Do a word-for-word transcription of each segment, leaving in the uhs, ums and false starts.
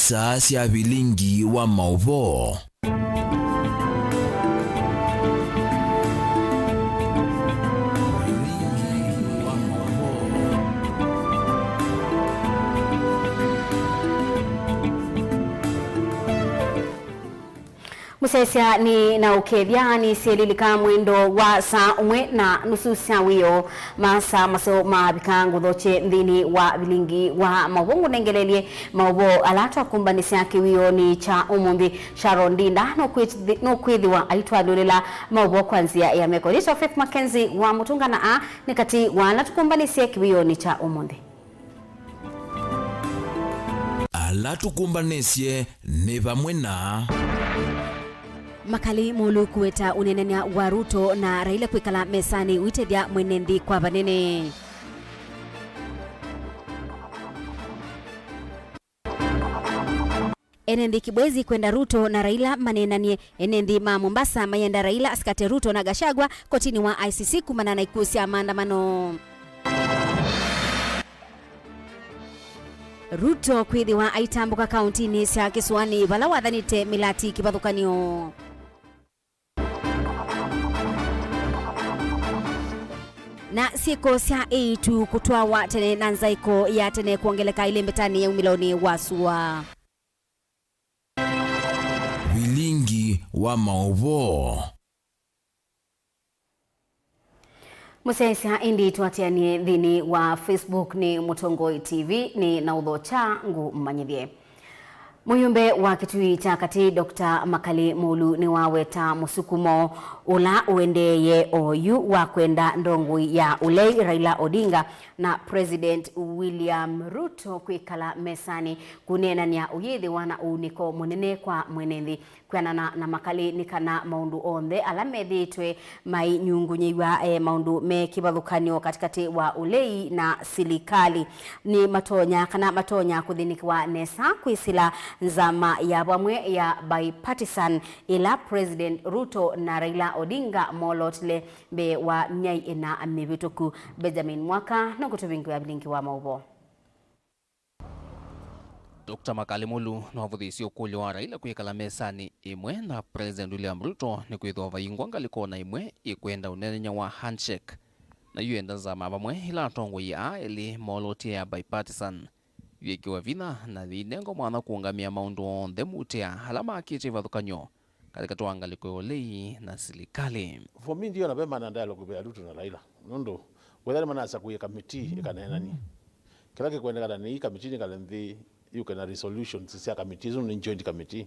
Star sya vilingi wa maũvoo. Vilingi wa maũvoo. Mũsyaĩĩsya nĩ na ũkethya nĩsyĩlilika mwendo wa saa ũmwe na nusu sya wĩoo. Masaa maseo mavika ngũthokye nthĩnĩ wa vilingi wa maũvoo, ngũnengelelye maũvoo ala twakumbanĩsya kĩwĩonĩ kya ũmũnthĩ. Sharon Ndinda nũkwĩthi-, nũkwĩthĩwa aitwalyũlĩla maũvoo kwa nzĩa ya meko. Nĩtawa Faith Mackenzie wa Mũtũnga na aa nĩ katĩ wa ala tũkumbanĩsye kĩwĩonĩ kya ũmũnthĩ. Ala tũkũmbanĩsye nĩ vamwe na Makali Mulu kũweta ũneenany'a wa Ruto na Raila kwĩkala mesanĩ ũitethya mwene nthĩ kwa vanene. Ene nthĩ Kibwezi kwenda Ruto na Raila maneenany'e. Ene nthĩ ma Mombasa mayenda Raila asikate Ruto na Gachagua kotinĩ wa I C C kumana na ikw'ũ sya maandamano. Ruto kwĩthĩwa aitambũka kauntinĩ sya kĩsũanĩ vala wathanĩte mĩlati kĩvathũkany'o. Na syĩko sya eĩtu kũtwawa tene na nzaĩko ya tene kwongeleka ĩlembetanĩ ya umĩlonĩ wa sua. Vilingi wa maũvoo. Mũsyaĩĩsya, ĩndĩ tũatĩanĩe nthĩnĩ wa Facebook nĩ Mũtongoi T V, nĩ na ũthokya ngũmanyĩthye. Mũyumbe wa Kitui kya Katĩ, Doctor Makali Mulu, nĩwaweta mũsukumo ũla ũendeeye oyu wa kwenda ndongoi ya ũlei Raila Odinga na President William Ruto kwĩkala mesanĩ kũneenany'a ũyĩthĩwa na ũunĩko mũnene kwa mwene nthĩ. Kwĩanana na Makali, nĩ kana maũndũ onthe ala methĩĩtwe mainyungunyĩw'a, e, maũndũ me kĩvathũkany'o katĩkatĩ wa ũlei na silikalĩ nĩ matonya, kana matonya kũthĩnĩkĩwa nesa kwĩsĩla nzama ya vamwe ya bipartisan ĩla President Ruto na Raila Odinga molotile mbee wa myei ĩna mĩvĩtũku. Benjamin Mwaka nũkũtũvingũĩa vilingi wa maũvoo. Doctor Makali Mulu nĩwavũthĩĩsye ũkũlyo wa Raila kwĩkala mesanĩ ĩmwe na President William Ruto nĩkwĩthĩwa vaingwa ngalĩko na ĩmwe ĩkwenda ũneenany'a wa handshake, na yu enda nzama vamwe ila atongoi aa elĩ molotye ya bipartisan yĩkĩwe vinya na yĩinengwa mwanya kũũngamĩa maũndũ onthe muutĩa ala makĩte ĩvathũkany'o katĩkatĩ wa ngalĩko ya ũlei na silikalĩ. For me, ndiona ve maana dialogue ya Ruto na Raila. Nũndũ wethĩa nĩmanasakũie kamiti ĩkaneenany'a. Kĩla kĩkwendekana nĩ ii kamiti nĩkale nthĩ yũke na resolutions sya kamiti ĩsu, nĩ joint committee.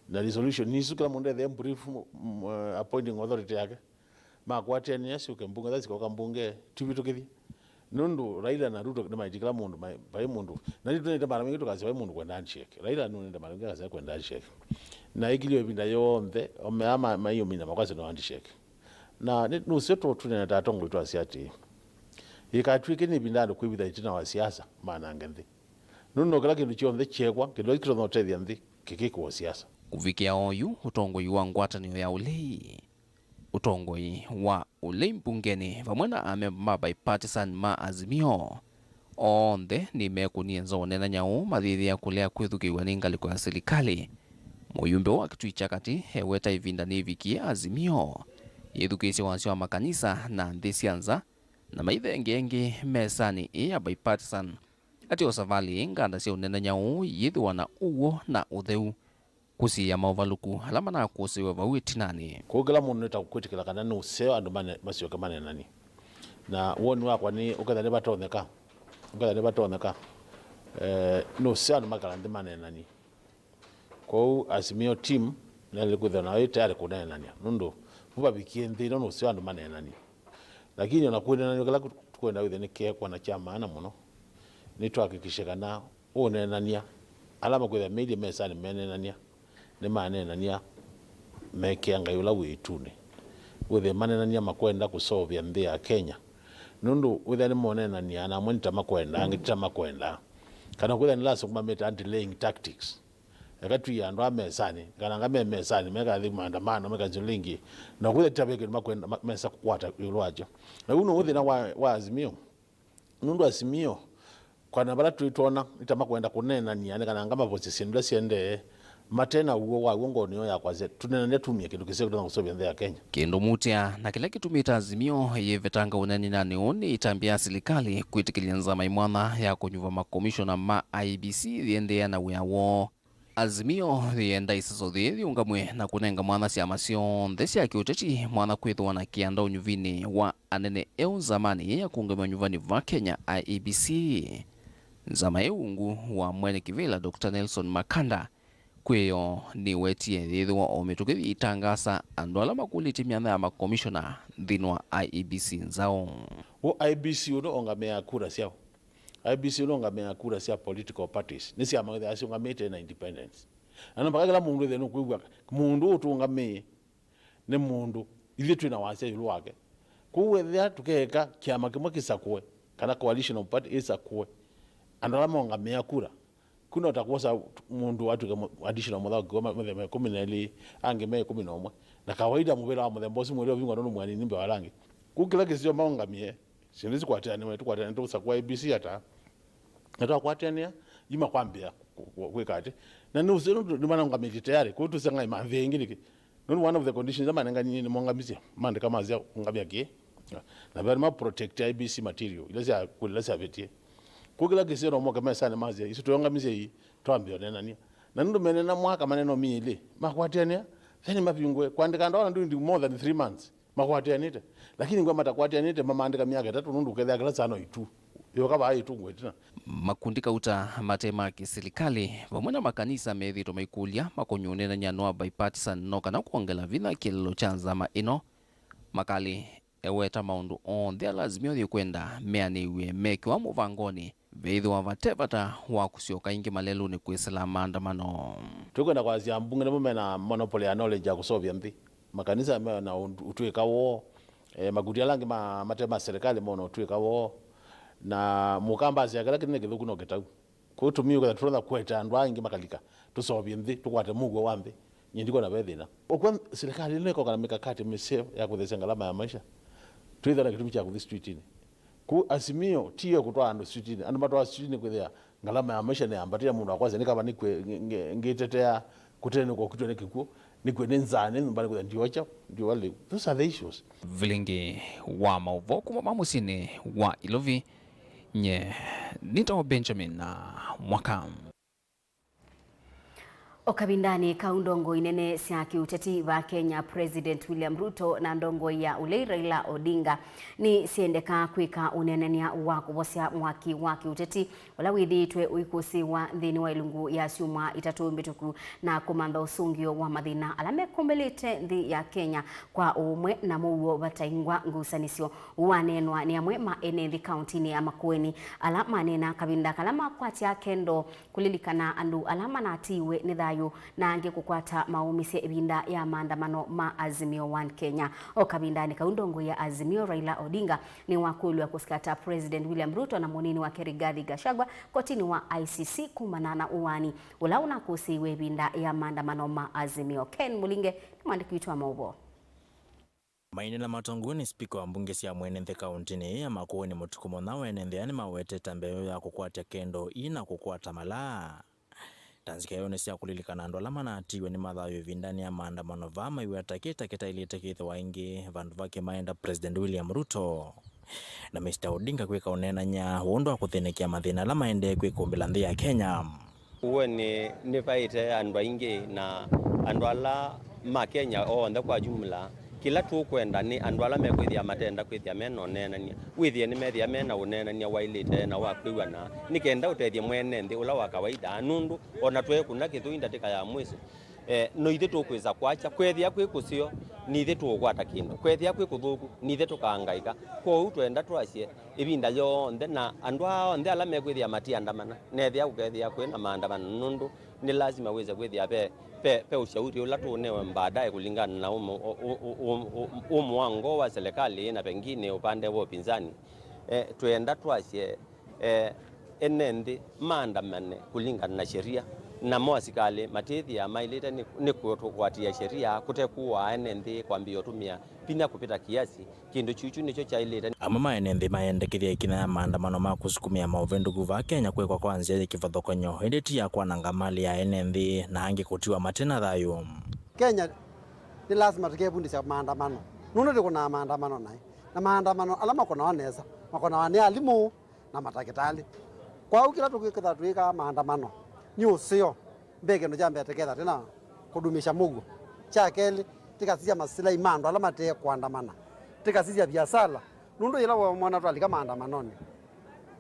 Na resolution isu kĩla mũndũ ethĩe brief, m-, m-, appointing authority yake. Makwatĩanĩa syũke mbunge, tha sikoka mbunge, tũvĩtũkĩthye. Nũndũ Raila na Ruto nĩmaĩtye kĩla mũndũ, ma-, vai mũndũ. Na nĩtũnĩte mara maingĩ tũkasya vai mũndũ kwenda handshake. Raila nũnĩte mara maingĩ akasya kwenda handshake. Na ĩkilio ĩvinda yonthe, o mea ma-, maiũmina makwasya no handshake. Na nĩ, nũseo tũ-, tũneenete atongoi twasya atĩĩ, ĩkatw'ĩke nĩ ĩvinda andũ kwĩvitha ĩtina wa siasa manange nthĩ. Nũndũ no kĩla kĩndũ kyonthe kyeekwa, kĩndũ kĩla kĩtonya ũtethya nthĩ, kĩkĩkĩwa siasa. Kũvikĩa oyu, ũtongoi wa ngwatanĩo ya ũlei, ũtongoi wa ũlei mbungenĩ vamwe na amemba ma bipartisan ma Azimio onthe nĩmekũnie nza ũneenany'a ũũ mayĩthĩa kũlea kwĩthukĩĩw'a nĩ ngalĩko ya silikalĩ. Mũyumbe wa Kitui kya Katĩ eweta ĩvinda nĩvikie Azimio yĩthukĩĩsye wasya wa makanisa na nthĩ sya nza na maithengeengĩ mesanĩ ĩĩ ya bipartisan. Atĩ o savalĩ ĩĩ nganda sya ũneenany'a ũũ iyĩthĩwa na ũw'o na ũtheu kũsiĩĩa maũvalũku ala manakũsĩĩwe vau ĩtinanĩ. Kwoou kĩla mũndũ nĩta kwĩtĩkĩla kana nĩ ũseo andũ mane-, masyoke maneenany'e. Na woni wakwa nĩ ũketha nĩvatonyeka, ũketha nĩvatonyeka, eh, nĩ ũseo andũ makala nthĩ maneenany'e. Kwoou Azimio team nĩyaĩle kwĩthĩwa nayo ĩ tayarĩ kũneenany'a, nũndũ vu vavikie nthĩ ĩno nĩ ũseo andũ maneenany'e. Lakini ona kũneenany'a kĩla tũkwenda wĩthĩe nĩkeekwa na kya maana mũno, nĩtũhakikishe kana ũneenany'a, ala makwĩthĩa meilye mesanĩ meneenany'a, nĩmaneenany'a mekĩa Ngai ũla wĩ ĩtunĩ. Wĩthĩe maneenany'a makwenda kũseũvya nthĩ ya Kenya. Nũndũ wĩthĩa nĩmoneenany'a, na amwe nĩ ta makwendaa, angĩ ti ta makwendaa. Kana kwĩthĩa nĩlasũkũmamĩte delaying tactics. Eka tũie andũ aa mesanĩ, kana anga me mesanĩ, mekathi maandamano, mekasyo lĩngĩ. Na kwĩthĩa ti ta ve kĩndũ makwenda, ma-, mesa kũkwata ĩũlũ wakyo. Na ũu nĩw'o thĩna wa, wa Azimio. Nũndũ Azimio Kwa na vala twĩ twona nĩ ta makwenda kũneenania nĩ kana anga mavosie syĩndũ ila siendee mate na ũw'o wa w'o ngoonĩ yoo ya kwasya tũneenanie tumie kĩndũ kĩseo kĩtonya kũseũvya nthĩ ya Kenya. Kĩndũ Mutia na kĩla kĩtumĩte Azimio yĩvetanga ũneenanĩnĩ ũũ nĩ ĩtambya ya silikalĩ kwĩtĩkĩlya nzama ĩ mwanya ya kũnyuva makomishona ma I E B C yĩendeea na wĩa woo. Azimio yĩenda ĩseso yĩĩ yĩũngamw'e na kũnenga mwanya syama syonthe sya kĩũteti mwanya kwĩthĩwa na kĩanda ũnyuvinĩ wa anene eũ nzamanĩ yĩĩ ya kũũngamw'a nyuvani va Kenya I E B C. Nzama ĩ ungu wa mwene kĩvĩla Doctor Nelson Makanda kwĩyo nĩwetie yĩthĩwa o mĩtũkĩ yĩitangaasa andũ ala makũlĩtye myanya ya makomishona nthĩnĩ wa I E B C nzaũ. W'o I E B C ũnũũngamĩaa kura syaũ? I E B C ũnũũngamĩaa kura sya political parties, nĩ syama ithĩawa syĩũngamĩte na independence. Na no mpaka kĩla mũndũ ethĩwe nũkwĩw'a mũndũ ũũ ũtũũngamĩe nĩ mũndũ ithyĩ twĩ na wasya ĩũlũ wake. Kwoou wethĩa tũkeeka kyama kĩmwe kĩsakũe, kana coalition of party ĩsakũe, andũ ala maũngamĩaa kura, ku no ta kwosa mũndũ atw'ĩke mũ-, additional mũthaũki wa ma-, mathemba ĩkũmi na elĩ, angĩ me ĩkũmi na ũmwe. Na kawaida mũvĩla wa mũthemba ũsu mwĩlĩ ũvingwa nũndũ mũanini mbee wa ala angĩ. Kwoou kĩla kĩseo maũngamĩe, syĩndũ sikwatĩanĩwe, tũkwatĩanĩe tũsakũa A B C ata? Na twakwatĩanĩa, ima kwambĩa kũ-, kũ-, kwĩka atĩ. Na nĩ ũseo nũndũ nĩmanangamĩtye tayarĩ, kwoou tũseng'ae manthĩ ĩngĩ nĩkĩ? Nũndũ one of the conditions ila manenganie nĩ mongamisye, maandĩka masya ũngamya kĩ? Na vena ma protect I E B C material, ila sya, ila syavĩtie. Kwoou kĩla kĩseo no moke mesanĩ masya, isu tũyongamisye ii, twambĩa ũneenania. Na nũndũ menena mwaka maneno miĩlĩ, makwatĩanĩa, then mavingũe, kwandĩka andũ ala ndu more than three months. Makwatĩanĩte, lakini ngwa matakwatĩanĩte, mamaandĩka myaka ĩtatũ, nũndũ ũkethĩa kĩla saa no itu yũka vaa ĩtũngwa ĩtina. Makundi kauta mate ma kĩsilikalĩ vamwe na makanisa methĩĩtwe maikũlya makonye ũneenany'a wa bipartisan no kana kwongela vinya kĩlĩlo kya nzama ĩno. Makali eweta maũndũ onthe ala Azimio yĩkwenda meanĩw'e mekĩwa mũvangonĩ veĩthĩwa vate vata wa kũsyoka ĩngĩ malelũnĩ kwĩsĩla maandamano. Tũkwenda kwasya ambunge nĩmo mena monopoly ya knowledge ya kũseũvya nthĩ. Makanisa mena ũtw'ĩka woo, eh, makundi ala angĩ ma, mate ma serikali mona ũtw'ĩka woo, na mũkamba asya kĩla kĩnene kĩthũku no kĩtau. Kwoou tũmĩũketha tũtonya kũete andũ aa angĩ makalika, tũseũvye nthĩ, tũkwate mũuo wa nthĩ. Nyie ndikwona ve thĩna. Ũkw'a serikali ĩno ĩkoka na mikakati mĩseo ya kũthesya ngalama ya maisha, twĩthĩwa na kĩtumi kya kũthi streetinĩ. Kwoou Azimio ti yo kũtwaa andũ streetinĩ. Andũ matwaa streetinĩ kwĩthĩa ngalama ya maisha nĩyambatĩte, mũndũ akwasya nĩ kava nĩkw'e ngĩ-, ngĩ-, ngĩtetea kũtenũka ũkitwe nĩ kĩkw'ũ, nĩkw'e nĩ nzaa, nĩ nyũmba, nĩkwĩthĩa ndiokya, ndiwa lĩu. Those are the issues. Vilingi wa maũvoo kuma ma mũsyĩnĩ wa Ilovi, nye nĩtawa Benjamin na Mwaka. O kavindanĩ kau, ndongoi nene sya kĩũteti va Kenya, President William Ruto na ndongoi ya ũlei Raila Odinga nĩsyendeka kwĩka ũneenany'a wa kũvosya mwaki wa kĩũteti ũla wĩthĩĩtwe ũikũsĩĩwa nthĩnĩ wa ilungu ya syumwa itatũ mbĩtũku, na kũmantha ũsũngĩo wa mathĩna ala mekũmbĩlĩte nthĩ ya Kenya kwa ũũmwe na mũuo vataingwa ngusanĩsyo. Ũũ waneenwa nĩ amwe ma ene nthĩ kaũntĩnĩ ya Makueni, ala maneena kavinda kala makwatya kendo kũlilikana andũ ala manatiiwe nĩ thayũ na angĩ kũkwata maũmisye ĩvinda ya maandamano ma Azimio One Kenya. O kavindanĩ kau, ndongoi ya Azimio Raila Odinga nĩwakũlw'a kũsikata President William Ruto na mũnini wake Rigathi Gachagua kotinĩ wa I C C kumana na ũaani ũla ũnakũsĩiwe ĩvinda ya maandamano ma Azimio. Ken Mũlinge nĩ mwandĩki witũ wa maũvoo. Mainena matongoi nĩ spika wa mbunge sya mwene nthĩ kaũntĩnĩ ĩĩ ya Makueni Mũtukũ Mũnyao, ene nthĩ aya nĩmawetete mbee yoo ya kũkwatya kendo ii na kũkwata malaa. Ta nzika yoo nĩ sya kũlilikana andũ ala manatiiwe nĩ mathayũ ĩvindanĩ ya maandamano vaa maiweta kĩta kĩtaĩlĩte kĩthĩwa ĩngĩ vandũ va kĩmaenda President William Ruto na Mister Odinga kwĩka ũneenany'a ũndũ wa kũthĩnĩkĩa mathĩna ala maendee kwĩkũmbĩla nthĩ ya Kenya. Ũwe nĩ, nĩvaĩte andũ aingĩ, na andũ ala ma Kenya onthe kwa jumla, kĩla tũkwenda nĩ andũ ala mekwĩthĩa matenda kwĩthĩa me na ũneenany'a, wĩthĩe nĩmethĩa me na ũneenany'a waĩlĩte na wa kwĩw'ana, nĩ kenda ũtethye mwene nthĩ ũla wa kawaida, nũndũ o na tweekũna kĩthũi ndatĩka ya mwiso, eh, no ithyĩ tũkwĩsa kwakya. Kwethĩa kwĩ kũseo, nĩ ithyĩ tũũkwata kĩndũ. Kwethĩa kwĩ kũthũku, nĩ ithyĩ tũkaangaĩka. Kwoou twenda twasye ĩvinda yonthe, na andũ aa onthe ala mekwĩthĩa matiandamana, nethĩa kũkethĩa kwĩ na maandamano, nũndũ nĩ lasima wĩse kwĩthĩa ve, ve, ve ũshauri ũla tũũnewe baadaye kũlingana na ũ, ũ, ũ mũango wa serikali na pengine upande wa upinzani. Eh, twenda twasye, eh, ene nthĩ maandamane kũlingana na sheria, Namo asikalĩ matĩthĩa maĩlĩte nĩ, nĩ kũtũkwatia sheria kũte kũaa ene nthĩ kwambĩĩa ũtũmĩa vinya kũvĩta kiasi. Kĩndũ kyu kyu nĩkyo kyaĩlĩte. Amwe ma ene nthĩ mayendekethya ĩkinya ya maandamano ma kũsukumĩa maũvĩndũku vaa Kenya kwĩkwa kwa nzĩa yĩ kĩvathũkany'o, ĩndĩ ti ya kwananga malĩ ya ene nthĩ, na angĩ kũtiwa mate na thayũ. Kenya nĩ lasima tũkevundĩsya maandamano, nũndũ tũkũnaa maandamano naĩ, na maandamano ala makũnawa nesa makũnawa nĩ alimũ na matakĩtalĩ. Kwa ũu kĩla tũkwĩkĩtha twĩkaa maandamano nĩ ũseo. Mbee, kĩndũ kya mbee tũketha twĩna kũdumisha mũuo. Kya kelĩ, tũkasisya masilai ma andũ ala mate kũandamana. Tũkasisya viasala, nũndũ yĩla wamwona twalika maandamanonĩ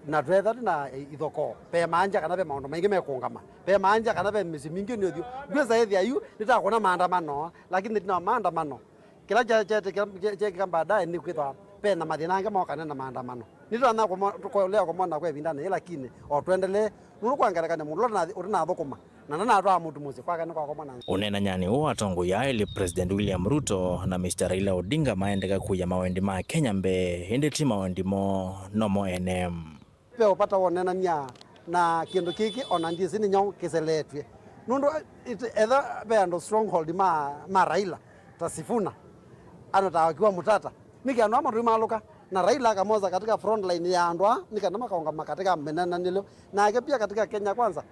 na twetha twĩna ithokoo, ve maanja kana ve maũndũ maingĩ mekũngama, ve maanja kana ve mĩsyĩ mingĩ nĩ ũthyũ, ndwĩsa ĩthĩa yu nĩtakũna maandamano, lakini tina wa maandamano, kĩla kya-, kya-, kya-, kya-, kyekĩka baadaye nĩ kwĩthwa ve na mathĩna angĩ mokane na maandamano. Nĩtũtonya kũmo-, kũlea kũmona kwa ĩvindanĩ yĩĩ, lakini o twendelee, nũndũ kwa ngelekany'o mũndũ ũla ũtanathi-, ũtanathũkũma na ndanatwaa mũndũ mũsyĩ kwake nĩ kwa kũmona. Ũneenany'anĩ ũũ, atongoi aa elĩ, President William Ruto na Mister Raila Odinga, maendeka kũia mawendi ma Kenya mbee, ĩndĩ ti mawendi moo, no mo ene. Ve ũvata wa ũneenany'a na kĩndũ kĩkĩ, o na ndyĩsĩ nĩ nyaũ kĩseletw'e. Nũndũ it-, etha ve andũ stronghold ma, ma Raila, ta Sifuna, ana ta akiwa Mutata, nĩkĩ andũ aa matũimalũka? Na Raila akamosa katika front line ya andũ aa, nĩ kana makaũngama katika mĩneenanĩlyo. Nake pia katika Kenya Kwanza,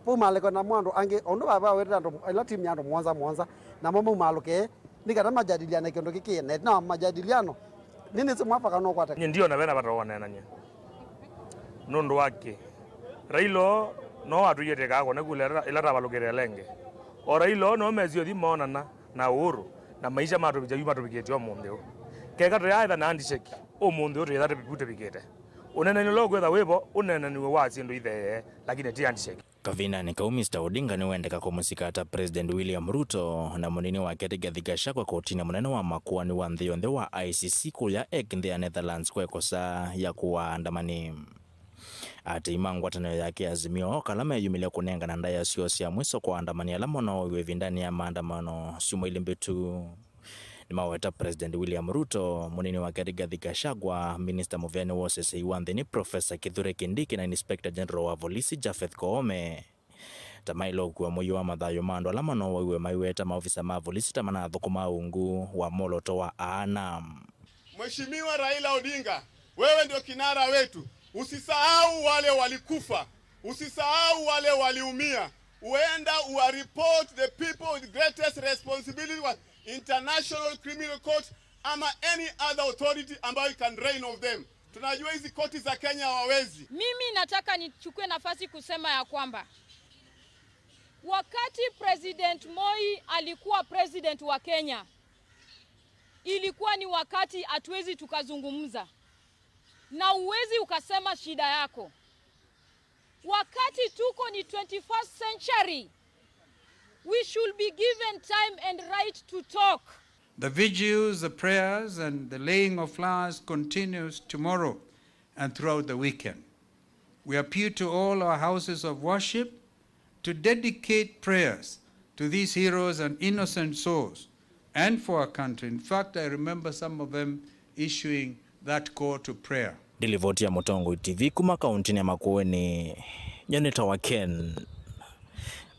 vaumalĩko na andũ angĩ, o ũndũ vavawetete andũ, ĩla timu ya andũ mũonza mũonza, namo maumalũke, nĩ kana majadiliane kĩndũ kĩkĩ, na ĩtina wa majadiliano, nĩnĩsĩ mwafaka nũkwata. Nyie ndiona vena vata wa ũneenany'a. Nũndũ wa kĩ? Raila no atwĩie tĩkaakone kula ĩla, ĩla tavalũkĩte ĩla ĩngĩ. O Raila no mesio thi moonana na Uhuru, na maisha matũvikya yu matũvikĩte ũmũnthĩ ũũ. Keka tũyaaĩtha na handshake, ũmũnthĩ ũũ twĩtha tũviku tũvikĩte. Ũneenany'a ũla ũkwĩtha wĩvo, ũneenany'e wa syĩndũ itheee, lakini ti handshake. Kavindanĩ kau, Mister Odinga nĩwendeka kũmũsika ata President William Ruto na mũnini wake Rigathi Gachagua kotinĩ mũnene wa makoani wa nthĩ yonthe wa I C C kũya Hague, nthĩ ya Netherlands, kwa ĩkosa ya kũaa andamani. Aatĩĩi ma ngwatanĩo yake Azimio, o kala meyumĩlya kũnengana ndaĩa syoo sya mwiso kwa andamani ala monaũiwe ĩvindanĩ ya maandamano syumwa ilĩ mbĩtu. Nĩmaweta President William Ruto, mũnini wake Rigathi Gachagua, minista mũveani wa ũseseĩ wa nthĩnĩ Professor Kithure Kindiki na Inspector General wa volisi Japheth Koome ta maĩle ũkua mũio wa mathayũ ma andũ ala manoowaiwe maiweta maovisa ma volisi ta manathũkũma ungu wa mwolooto wa aana. Mheshimiwa Raila Odinga, wewe ndio kinara wetu. Usisahau wale walikufa. Usisahau wale waliumia. Uenda uwa report the people with greatest responsibility wa International Criminal Court ama any other authority ambayo can reign of them. Tunajua hizi koti za Kenya hawawezi. Mimi nataka nichukue nafasi kusema ya kwamba wakati President Moi alikuwa president wa Kenya, ilikuwa ni wakati hatuwezi tukazungumza. Na huwezi ukasema shida yako. Wakati tuko ni twenty-first century, we should be given time and right to talk. The vigils, the prayers, and the laying of flowers continues tomorrow and throughout the weekend. We appeal to all our houses of worship to dedicate prayers to these heroes and innocent souls and for our country. In fact, I remember some of them issuing that call to prayer. Nĩ livoti ya Mũtongoi T V kuma kauntinĩ ya Makueni, nyie nĩtawa Ken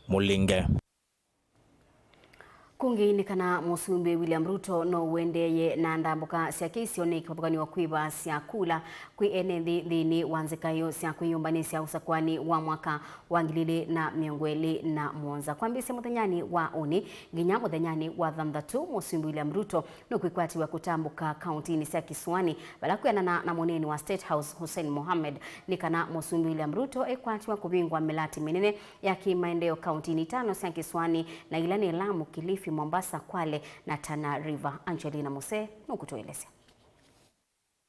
Mũlinge. Kũngĩ nĩ kana Mũsumbĩ William Ruto no ũendeeye na ndambũka syake isionĩ kĩvathũkany'o kwĩva sya kula kwĩ ene nthĩ nthĩnĩ wa nzĩkaĩo sya kwĩyũmbanĩsya ũsakũanĩ wa mwaka wa ngili ilĩ na mĩongo ĩlĩ na mũonza. Kwambĩĩsya mũthenyanĩ wa ũnĩ nginya mũthenyanĩ wa thanthatũ, Mũsumbĩ William Ruto nũkwĩkwatĩw'a kũtambũka kauntinĩ sya Kĩsũanĩ, vala kwĩanana na mũneeni wa State House Hussein Mohamed nĩ kana Mũsumbĩ William Ruto ekwatĩw'a kũvingũa mĩlatĩ mĩnene ya kĩmaendeeo kauntinĩ itano sya Kĩsũanĩ, na ila nĩ Lamu, Kilifi, Mombasa, Kwale na Tana River. Angelina Musee nũkũtũelesya.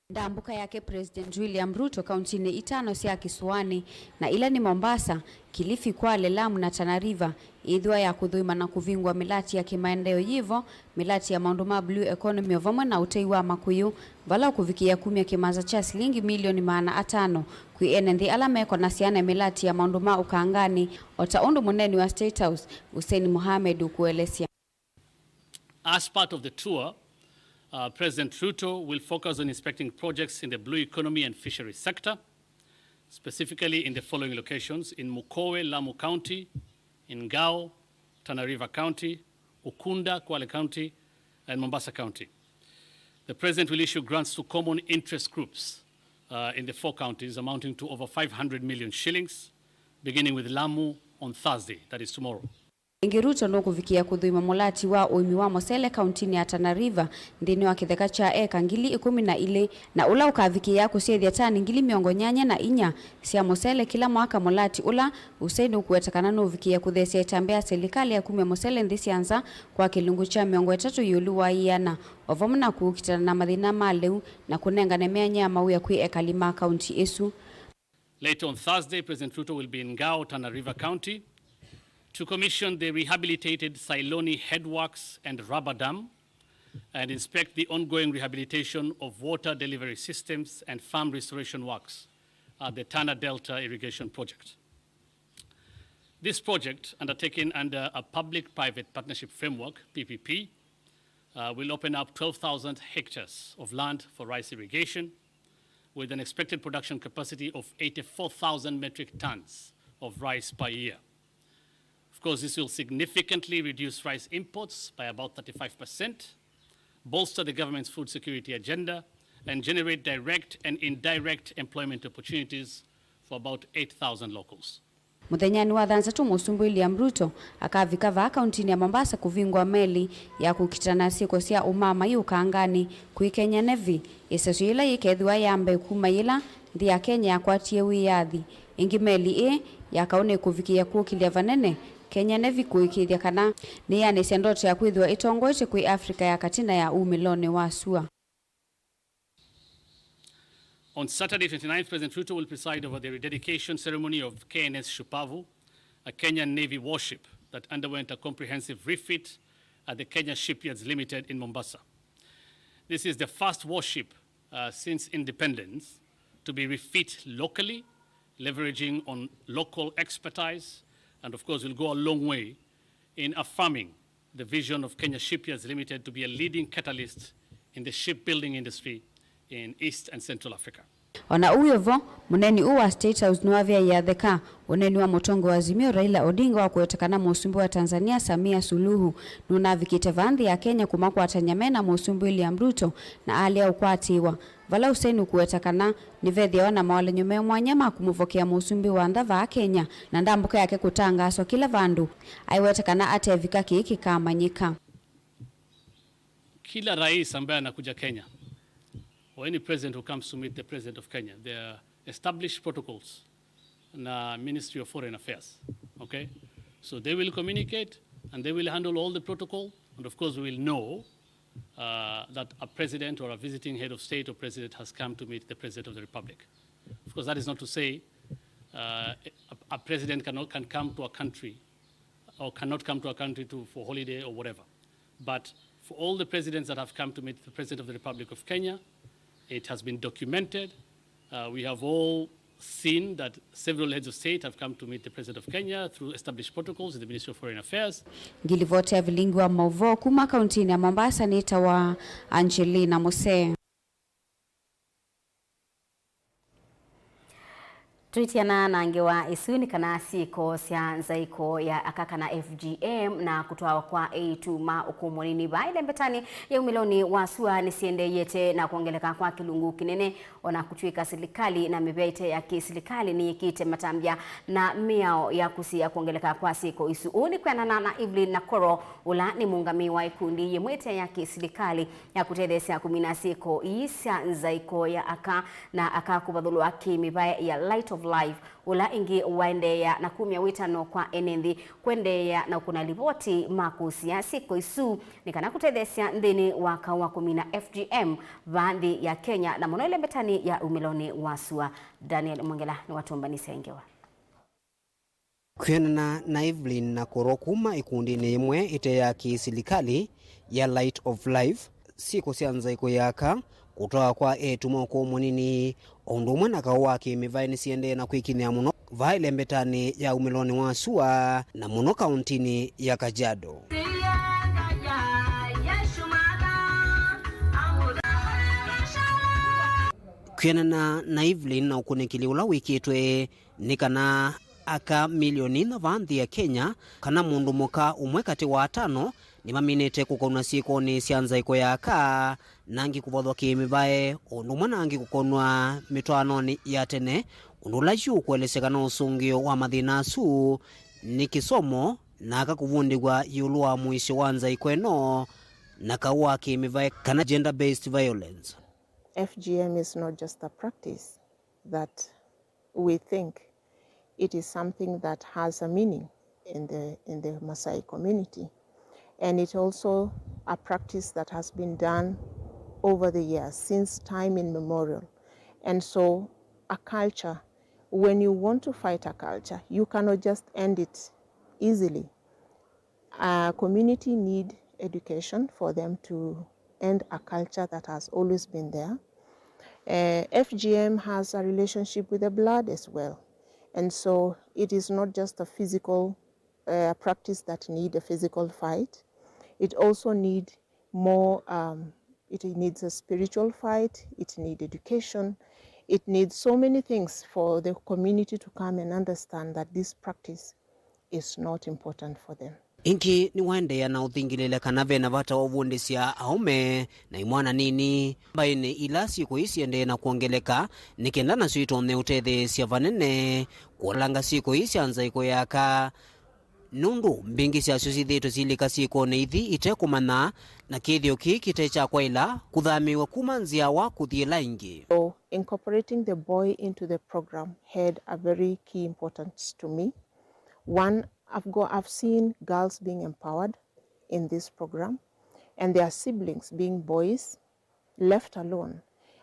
Ndambũka yake President William Ruto kauntinĩ itano sya Kĩsũanĩ, na ila nĩ Mombasa, Kilifi, Kwale, Lamu na Tana River, ĩĩthĩwa ya kũthũima na kũvingũa mĩlatĩ ya kĩmaendeeo yĩvo, mĩlatĩ ya maũndũ ma blue economy o vamwe na ũtei wa makũyũ, vala ũkũvikĩĩa kumya kĩmanza kya silingi milioni maana atano kwĩ ene nthĩ ala mekonasya na mĩlatĩ ya maũndũ ma ũkanganĩ, o ta ũndũ mũneeni wa State House, Hussein Mohamed, ũkũelesya. As part of the tour, uh, President Ruto will focus on inspecting projects in the blue economy and fisheries sector, specifically in the following locations: in Mukowe, Lamu County, in Ngao, Tana River County, Ukunda, Kwale County, and Mombasa County. The President will issue grants to common interest groups, uh, in the four counties, amounting to over five hundred million shillings, beginning with Lamu on Thursday, that is tomorrow. Ĩngĩ, Ruto nũkũvikĩa kũthũima mũlati wa ũĩmi wa mũsele kauntinĩ ya Tana River nthĩnĩ wa kĩtheka kya eka ngili ĩkũmi na ilĩ, na ũla ũkavikĩĩa kũsyaĩthya tani ngili mĩongo nyanya na inya sya mũsele kĩla mwaka. Mũlati ũla ũsei nũkũweta kana nũvikĩĩa kũtheesya ĩtambya ya silikalĩ ya kumya mũsele nthĩ sya nza kwa kĩlungu kya mĩongo ĩtatũ ĩũlũ wa ĩana, o vamwe na kũkitana na mathĩna ma lĩu na kũnengane myanya ya mawĩa kwĩ ekali ma kaunti ĩsu. Later on Thursday, President Ruto will be in Ngao, Tana River County, to commission the rehabilitated Siloni Headworks and Rubber Dam and inspect the ongoing rehabilitation of water delivery systems and farm restoration works at the Tana Delta Irrigation Project. This project, undertaken under a public-private partnership framework, P P P, uh, will open up twelve thousand hectares of land for rice irrigation, with an expected production capacity of eighty-four thousand metric tons of rice per year. Of course, this will significantly reduce rice imports by about thirty-five percent, bolster the government's food security agenda, and generate direct and indirect employment opportunities for about eight thousand locals. Mũthenyanĩ wa thanthatũ, Mũsumbĩ William Ruto akavika vaa kauntinĩ ya Mombasa kũvingũa meli ya kũkitana na syĩko sya ũmaamai ũkanganĩ kwĩ Kenya Navy, ĩsesyo yĩla yĩkethĩwa ya mbee kuma yĩla nthĩ ya Kenya yakwatie wĩyathi. Ĩngĩ, meli ĩĩ ya kaũ nĩkũvikĩĩa kũkĩlya vanene Kenya Navy kũĩkĩĩthya kana nĩyanĩsya ndoto ya kwĩthĩwa ĩtongoete kwĩ Africa ya katĩ na ya umĩlonĩ wa sua. On Saturday, twenty-ninth, President Ruto will preside over the rededication ceremony of K N S Shupavu, a Kenyan Navy warship that underwent a comprehensive refit at the Kenya Shipyards Limited in Mombasa. This is the first warship, uh, since independence to be refit locally, leveraging on local expertise, and of course will go a long way in affirming the vision of Kenya Shipyards Limited to be a leading catalyst in the shipbuilding industry in East and Central Africa. O na ũu wĩ vo, mũneeni ũũ wa State House nĩwavĩaĩa theka ũneeni wa mũtongoi wa Azimio Raila Odinga wa kũweta kana mũsumbĩ wa Tanzania Samia Suluhu nũnavikĩte vaa nthĩ ya Kenya kũmakwatany'a me na mũsumbĩ William Ruto na alea ũkwatĩĩwa. Vala ũsei nũkũweta kana nĩvethĩawa na mawalany'o me mwanya ma kũmũvokea mũsumbĩ wa nza vaa Kenya, na ndambũka yake kũtangaaswa kĩla vandũ, aiweta kana atevika kĩĩ kĩkamanyĩka. Kila rais ambaye anakuja Kenya, or any president who comes to meet the president of Kenya, there are established protocols na Ministry of Foreign Affairs. Okay? So they will communicate and they will handle all the protocol, and of course we will know uh, that a president or a visiting head of state or president has come to meet the President of the Republic. Of course, that is not to say uh, a, a president cannot, can come to a country or cannot come to a country to, for holiday or whatever. But for all the presidents that have come to meet the President of the Republic of Kenya, it has been documented. Uh, we have all seen that several heads of state have come to meet the President of Kenya through established protocols in the Ministry of Foreign Affairs. Ngilivoti ya vilingi wa mauvoo kuma kauntinĩ ya Mombasa nĩtawa Angelina Muse. Twĩtiana na ngewa ĩsu nĩ kana syĩko sya nzaĩko ya aka kana F G M na kũtwawa kwa eĩtu ma ũkũũ mũnini vaa ĩlembetanĩ ya umĩlonĩ wa sua nĩsiendeeyete na kwongeleka kwa kĩlungu kĩnene. O na kũtw'ĩka silikalĩ na mĩvĩa ĩte ya kĩ-silikalĩ nĩyĩkĩte matambya na mĩao ya kũsiĩĩa kwongeleka kwa syĩko isu. Ũu nĩ kwĩanana na Evelyn Nakoro, ũla nĩ mũũngamĩi wa ĩkundi yĩmwe ĩte ya kĩ-silikalĩ ya kũtetheesya kũmina syĩko ii sya nzaĩko ya aka na aka kũvathũlwa kĩ-mĩvae ya Light of Life, ũla ĩngĩ waendeea na kumya wĩtano kwa ene nthĩ kwendeea na ũkũna livoti ma kũsiĩĩa syĩko isu nĩ kana kũtetheesya nthĩnĩ wa kaũ wa kũmina F G M vaa nthĩ ya Kenya, na mũno ĩlembetanĩ ya umĩlonĩ wa sua. Daniel Mwongela nĩwatũmbanĩsya ngewa. Kwĩanana na Evelyn Nakoro kuma ĩkundinĩ yĩmwe ĩte ya kĩ-silikalĩ ya Light of Life, syĩko sya nzaĩko ya aka, kũtwawa kwa eĩtu ma ũkũũ mũnini, o ũndũ ũmwe na kaũ wa kĩ-mĩvae nĩsiendee na kwĩkinyĩa mũno vaa ĩlembetanĩ ya umĩlonĩ wa sua, na mũno kauntinĩ ya Kajiado. Kwĩanana na Evelyn na ũkunĩkĩli ũla wĩkĩtwe, nĩ kana aka milioni inya vaa nthĩ ya Kenya, kana mũndũ mũka ũmwe katĩ wa atano, nĩmaminĩte kũkonw'a syĩkonĩ sya nzaĩko ya aka, na angĩ kũvothwa kĩ-mĩvae, o ũndũ ũmwe na angĩ kũkonw'a mĩtwaanonĩ ya tene, ũndũ ũla yu ũkũelesya kana ũsũngĩo wa mathĩna asu nĩ kĩsomo, na aka kũvundĩw'a ĩũlũ wa mũisyo wa nzaĩko ĩno na kaũ wa kĩ-mĩvae, kana gender-based violence. F G M is not just a practice that we think, it is something that has a meaning in the, in the Maasai community. And it also a practice that has been done over the years, since time immemorial. And so a culture, when you want to fight a culture, you cannot just end it easily. A community need education for them to end a culture that has always been there. Uh, F G M has a relationship with the blood as well. And so it is not just a physical, uh, practice that need a physical fight. It also need more, um, it needs a spiritual fight, it need education, it needs so many things for the community to come and understand that this practice is not important for them. Ĩngĩ nĩwaendeea na ũthingĩlĩle kana ve na vata wa ũvundĩsya aũme na imwana nini mbaĩnĩ ila syĩko ii siendee na kwongeleka, nĩ kenda nasyo itonye ũtetheesya vanene kũolanga syĩko ii sya nzaĩko ya aka, nũndũ mbingĩ syasyo syĩthĩĩtwe syilika syĩkonĩ ithi itekũmanya, na kĩthĩo kĩĩ kĩte kya kwaĩla kũthamĩĩw'a kuma nzĩa wa kũthi ĩla ĩngĩ. So, incorporating the boy into the program had a very key importance to me. One, I've go, I've seen girls being empowered in this program and their siblings being boys left alone.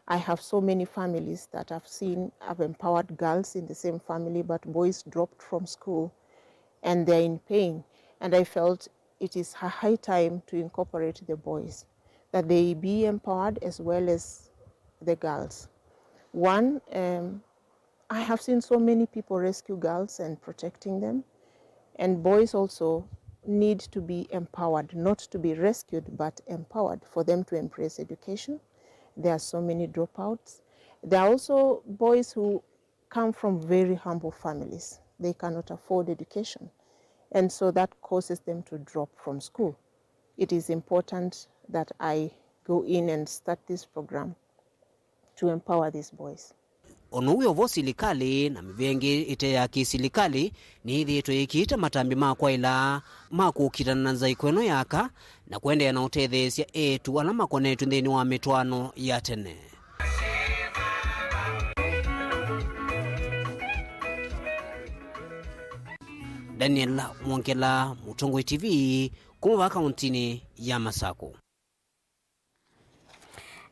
I have so many families that I've seen, I've empowered girls in the same family, but boys dropped from school and they're in pain. And I felt it is a high time to incorporate the boys, that they be empowered as well as the girls. One, um, I have seen so many people rescue girls and protecting them. And boys also need to be empowered, not to be rescued, but empowered for them to embrace education. There are so many dropouts. There are also boys who come from very humble families. They cannot afford education. And so that causes them to drop from school. It is important that I go in and start this program to empower these boys. O na ũu wĩ o vo, silikalĩ na mĩvĩa ĩngĩ ĩte ya kĩ-silikalĩ nĩyĩthĩĩtwe yĩkĩĩte matambya ma kwaĩla ma kũkitana na nzaĩko ĩno ya aka na kũendeea na ũtetheesya eĩtu ala makonetw'e nthĩnĩ wa mĩtwaano ya tene. Daniel Mwongela, Mũtongoi T V, kuma vaa kauntinĩ ya Masakũ.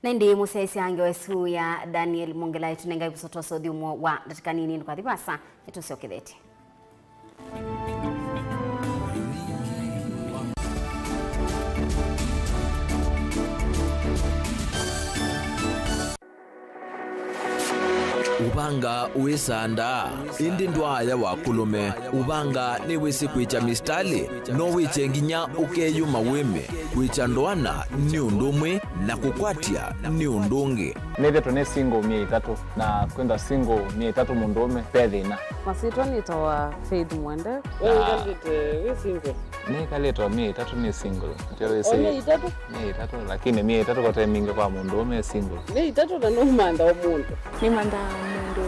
Na ĩndĩ mũsyaĩĩsya ngewa ĩsu ya Daniel Mwongela ĩtũnengae vusũtoso ũthyũmũo wa ndatĩka nini. Ndũkathi vaasa, nĩtũsyokethetye. Ũvanga wĩsandaa, ĩndĩ ndwaaya wa kũlũme. Ũvanga nĩwĩsĩ kwĩkya mĩsitalĩ, no wĩkye nginya ũkeyũma wĩme. Kwĩkya ndoana nĩ ũndũ ũmwe, na kũkwatya nĩ ũndũ ũngĩ. Nĩthĩtwe nĩ single myei ĩtatũ, na kwĩthwa single myei ĩtatũ mũndũũme, ve thĩna. Masyĩtwa nĩtawa Faith Mwende. We wĩkalĩte wĩ single? Nĩkalĩte o myei ĩtatũ nĩ single. Ndio wĩsĩ. O myei ĩtatũ? Myei ĩtatũ, lakini myei ĩtatũ kote mingĩ kwa mũndũũme e single. Myei ĩtatũ na nũmantha o mũndũ. Nĩmanthaa mũndũ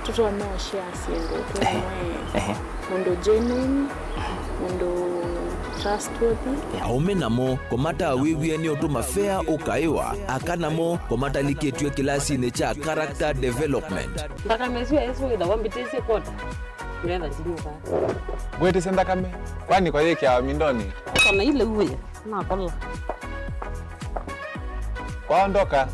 tũtonya ũshare syĩndũ twĩ mũĩ. Mũndũ genuine, mũndũ trustworthy. Aũme namo kũmatawĩw'e nĩ ũtũma fea ũkaĩwa, aka namo kũmatalikĩtw'e kĩlasinĩ kya character development. Nthakame ĩsu yaĩsũ wĩthawa mbĩtĩsye kota. Ngetha ndinyuka. Ngwĩtĩsye nthakame, kwani kwa yĩkĩawa mindoni? Kana ile uwe, nakola. Kwaondoka,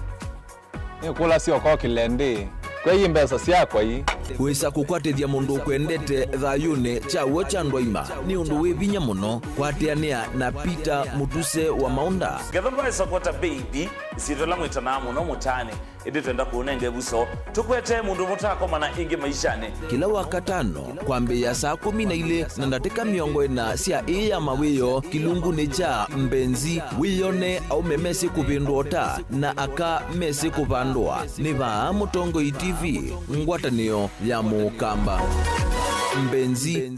nĩkũlasya ũkokĩle ndĩ. Kwei mbesa syakwa ii. Wĩsa kũkwatĩthya mũndũ ũkwendete thayũnĩ kya w'o kya ndwaima nĩ ũndũ wĩ vinya mũno. Kwatĩanĩa na Peter Mũtuse wa Maũnda. Ngetha ndwaĩsa kwota baby, ĩsyĩtwa ĩla mwĩtanaa mũno mũtaanĩ. Ĩndĩ twenda kũũnenga ĩvuso, tũkwete mũndũ mũtakomana ĩngĩ maishanĩ. Kĩla Wakatano, kwambĩĩa saa kũmi na ilĩ na ndatĩka mĩongo ĩna sya ĩĩ ya mawĩoo, kĩlungunĩ kya Mbenzi, wĩyone aũme mesĩ kũvĩndũa ũta na aka mesĩ kũvandũa. Nĩ vaa Mũtongoi T V, ngwatanĩo ya Mũkamba. Mbenzi.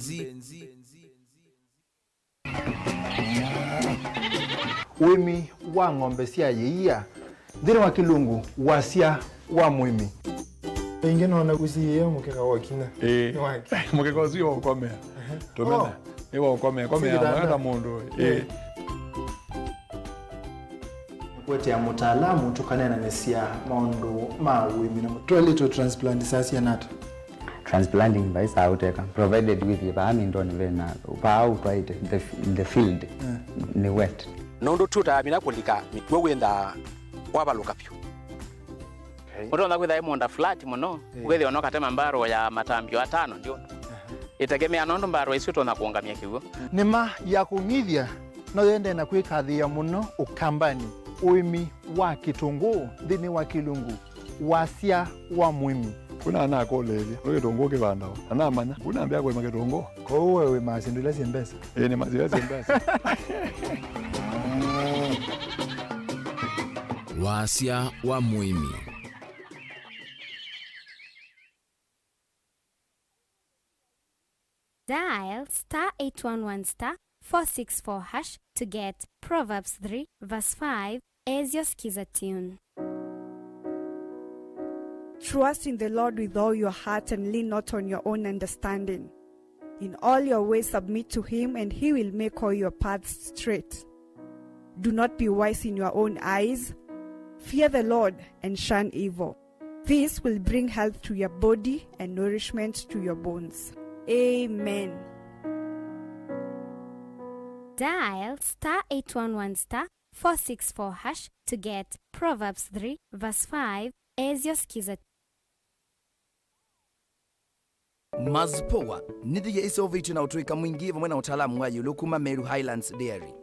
Ũĩmi wa ng'ombe sya yĩia nthĩnĩ wa kĩlungu, wasya wa mũĩmi. Ĩngĩ nona ũsiĩe mũkeka wa kinya. Ĩĩ. Nĩ wake. Mũkeka ũsu wa ũkomea. Tũmena. Oh. Nĩ wa ũkomea. Komea. Sĩkĩtanda. Mwana mũndũ. Ĩĩ. Ĩĩ. Nĩkũetea mũtaalamu tũkaneenanĩsya maũndũ ma ũĩmi na mũ-, twaĩlĩtwe transplant saa siana ata? Transplanting vaisaa ũteka, provided wĩthĩe vaa mindoni vena, vaa ũtwaĩte, the, the field, eh, nĩ wet. Nũndũ tũtamina kũlika mĩkw'ũ wĩnthaa wavalũka vyũ. Okay. Ũtonya kwĩtha ĩ mũũnda flat mũno, eh, ũkethĩa no katema mbarũ ya matambio atano ndio. Aha. Ĩtegemea nũndũ mbarũ isu ũtonya kũũngamya kĩw'ũ. Nĩma ya kũng'ithya no yendee na kwĩkathĩĩa mũno Ũkambanĩ, ũĩmi wa kĩtũngũũ nthĩnĩ wa kĩlungu, wasya wa mũĩmi. Kuna anakũlĩĩlya, nĩ kĩtũngũũ kĩvandawa? Na namanya, kuna ambĩa kũĩma kĩtũngũũ. Kwoou we wĩmaa syĩndũ ila syĩ mbesa? Ĩĩ, nĩmaa syĩndũ ila syĩ mbesa. Wasya wa mũĩmi. Dial star eight one one star four six four hash to get Proverbs three verse five as your Skiza tune. Trust in the Lord with all your heart and lean not on your own understanding. In all your ways submit to him, and he will make all your paths straight. Do not be wise in your own eyes. Fear the Lord and shun evil. This will bring health to your body and nourishment to your bones. Amen. Dial star eight one one star four six four hash to get Proverbs three verse five as your Skiza. Mazipoa nĩ thia ĩseũvĩtw'e na ũtũĩka mwingĩ vamwe na ũtaalamu wa ĩũlũ kuma Meru Highlands Dairy.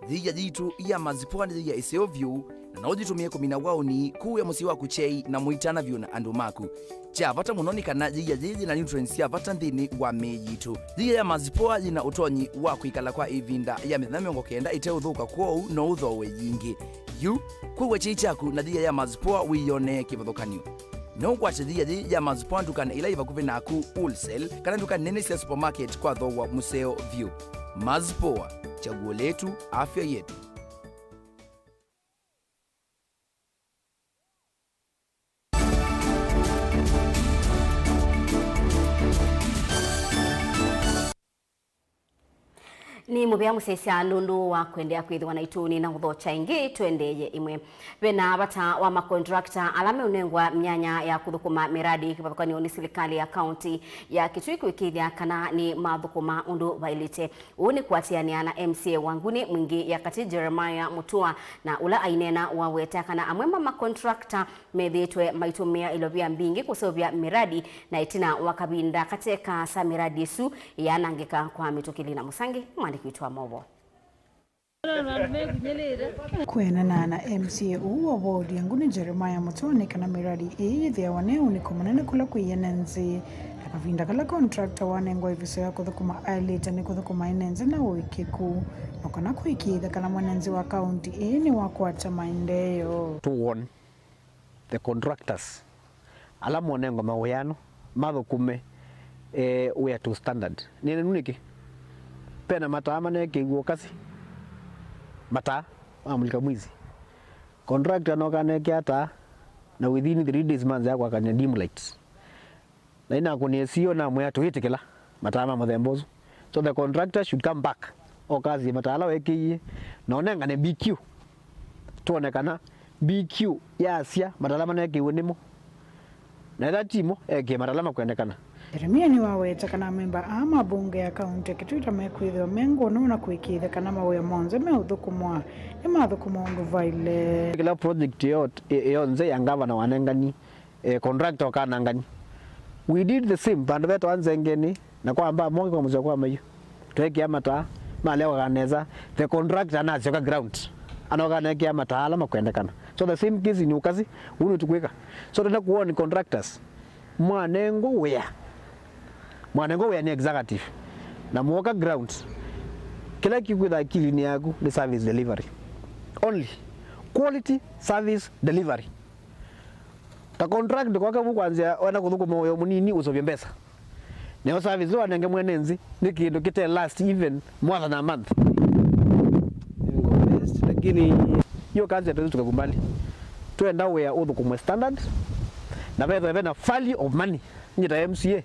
Thia yitũ ya Mazipoa nĩ thia ĩseũ vyũ, na no ũyĩtũmĩe kũmina waũni, kũĩa mũsyĩ waku kyei, na mũitana vyũ na andũ maku. Kya vata mũno nĩ kana thia yĩĩ yĩna nutrients sya vata nthĩnĩ wa mĩĩ yitũ. Thia ya Mazipoa yĩna ũtonyi wa kwĩkala kwa ĩvinda ya mĩthenya mĩongo kenda ĩteũthũka, kwoou no ũthooe yingĩ. Yu, kũĩa kyei kyaku na thia ya Mazipoa wĩyonee kĩvathũkany'o. No ũkwate thia yĩĩ ya Mazipoa ndukanĩ ila yĩ vakuvĩ naku, wholesale, kana nduka nene sya supermarket kwa thooa mũseo vyũ. Mazipoa, chaguo letu, afya yetu. Nĩ mũvea mũsyaĩĩsya nũndũ wa kũendeea kwĩthĩwa naitũ. Nĩnaũthokya ĩngĩ, tũendeeye ĩmwe. Ve na vata wa makontrakta ala meũnengwa myanya ya kũthũkũma mĩradi kĩvathũkany'o nĩ silikalĩ ya kaũntĩ ya Kitui kũĩkĩĩthya kana nĩmathũkũma ũndũ vaĩlĩte. Ũu nĩ kũatĩanĩa na M C A wa Nguni Mwingĩ ya Katĩ, Jeremiah Mutua, na ũla aineena waweta kana amwe ma makontrakta methĩĩtwe maitũmĩa ilovia mbingĩ kũseũvya mĩradi, na ĩtina wa kavinda kate kaasa mĩradi ĩsu yaanangĩka kwa mĩtũkĩli. Na Mũsangi, mwandĩki witũ wa maũvoo. Kwĩanana na M C A ũũ wa Ward ya Nguni Jeremiah Mutua nĩ kana mĩradi ĩĩ yĩthĩawa na ũnĩko mũnene kũla kwĩ ene nzĩ, na kavinda kala contractor wanengwa ĩvuso ya kũthũkũma aĩlĩte nĩ kũthũkũma ene nzĩ na ũĩkĩku, no kana kũĩkĩĩthya kana mwene nzĩ wa kaũntĩ ĩĩ nĩwakwata maendeeo. To warn the contractors ala monengwa mawĩa ano mathũkũme, eh, wĩa to standard. Nĩnenu nĩkĩ? Pena mataa manekĩiw'e ũkasi, mataa ma mulika mwizi. Contractor anoka anekea taa, na within three days manzĩa kwakany'a dim lights. Na inakũnie C E O namwĩa tũyĩtĩkĩla mataa ma mũthemba ũsu. So the contractor should come back, okasie mataa ala wekĩie, na ũnengane B Q. Tuone kana B Q yasya mataa ala manekĩiwe nĩmo. Na ethĩwa timo, ekĩe mataa ala makwendekana. Jeremia nĩwaweta kana amemba aa ma mbunge ya kaũntĩ ya Kitui mekwĩthĩwa me ngũa na kũĩkĩĩthya kana mawĩa monthe meũthũkũmwa nĩmathũkũmwa ũndũ vaĩle. Kĩla project yo-, yonthe ya ngavana wanengani, eh, contractor ũkanangani. We did the same vandũ vetawa Nzengeni, na kwa mbaa moke kwa mũseo kwa Maiu. Twekĩa mataa, malea kũkaa nesa, the contractor anasyoka ground. Anoka anekĩa mataa ala makwendekana. So the same case in Ukasi, ũu nĩtũkwĩka. So twenda kuona contractors, mwanengwa wĩa. Mwanengwa wĩa nĩ executive. Na mwoka ground, kĩla kĩkwĩtha akilini yaku nĩ service delivery. Only quality service delivery. Ta contract kwake vu kwanzĩa wenda kũthũkũma ũyo mũnini ũseũvye mbesa. Neo service wanenge mwene nzi nĩ kĩndũ kĩte last even more than a month. Lakini hiyo kazi hatuwezi tukakubali. Twenda wĩa ũthũkũmwe standard na vethwe vena value of money. Nyie ta M C A,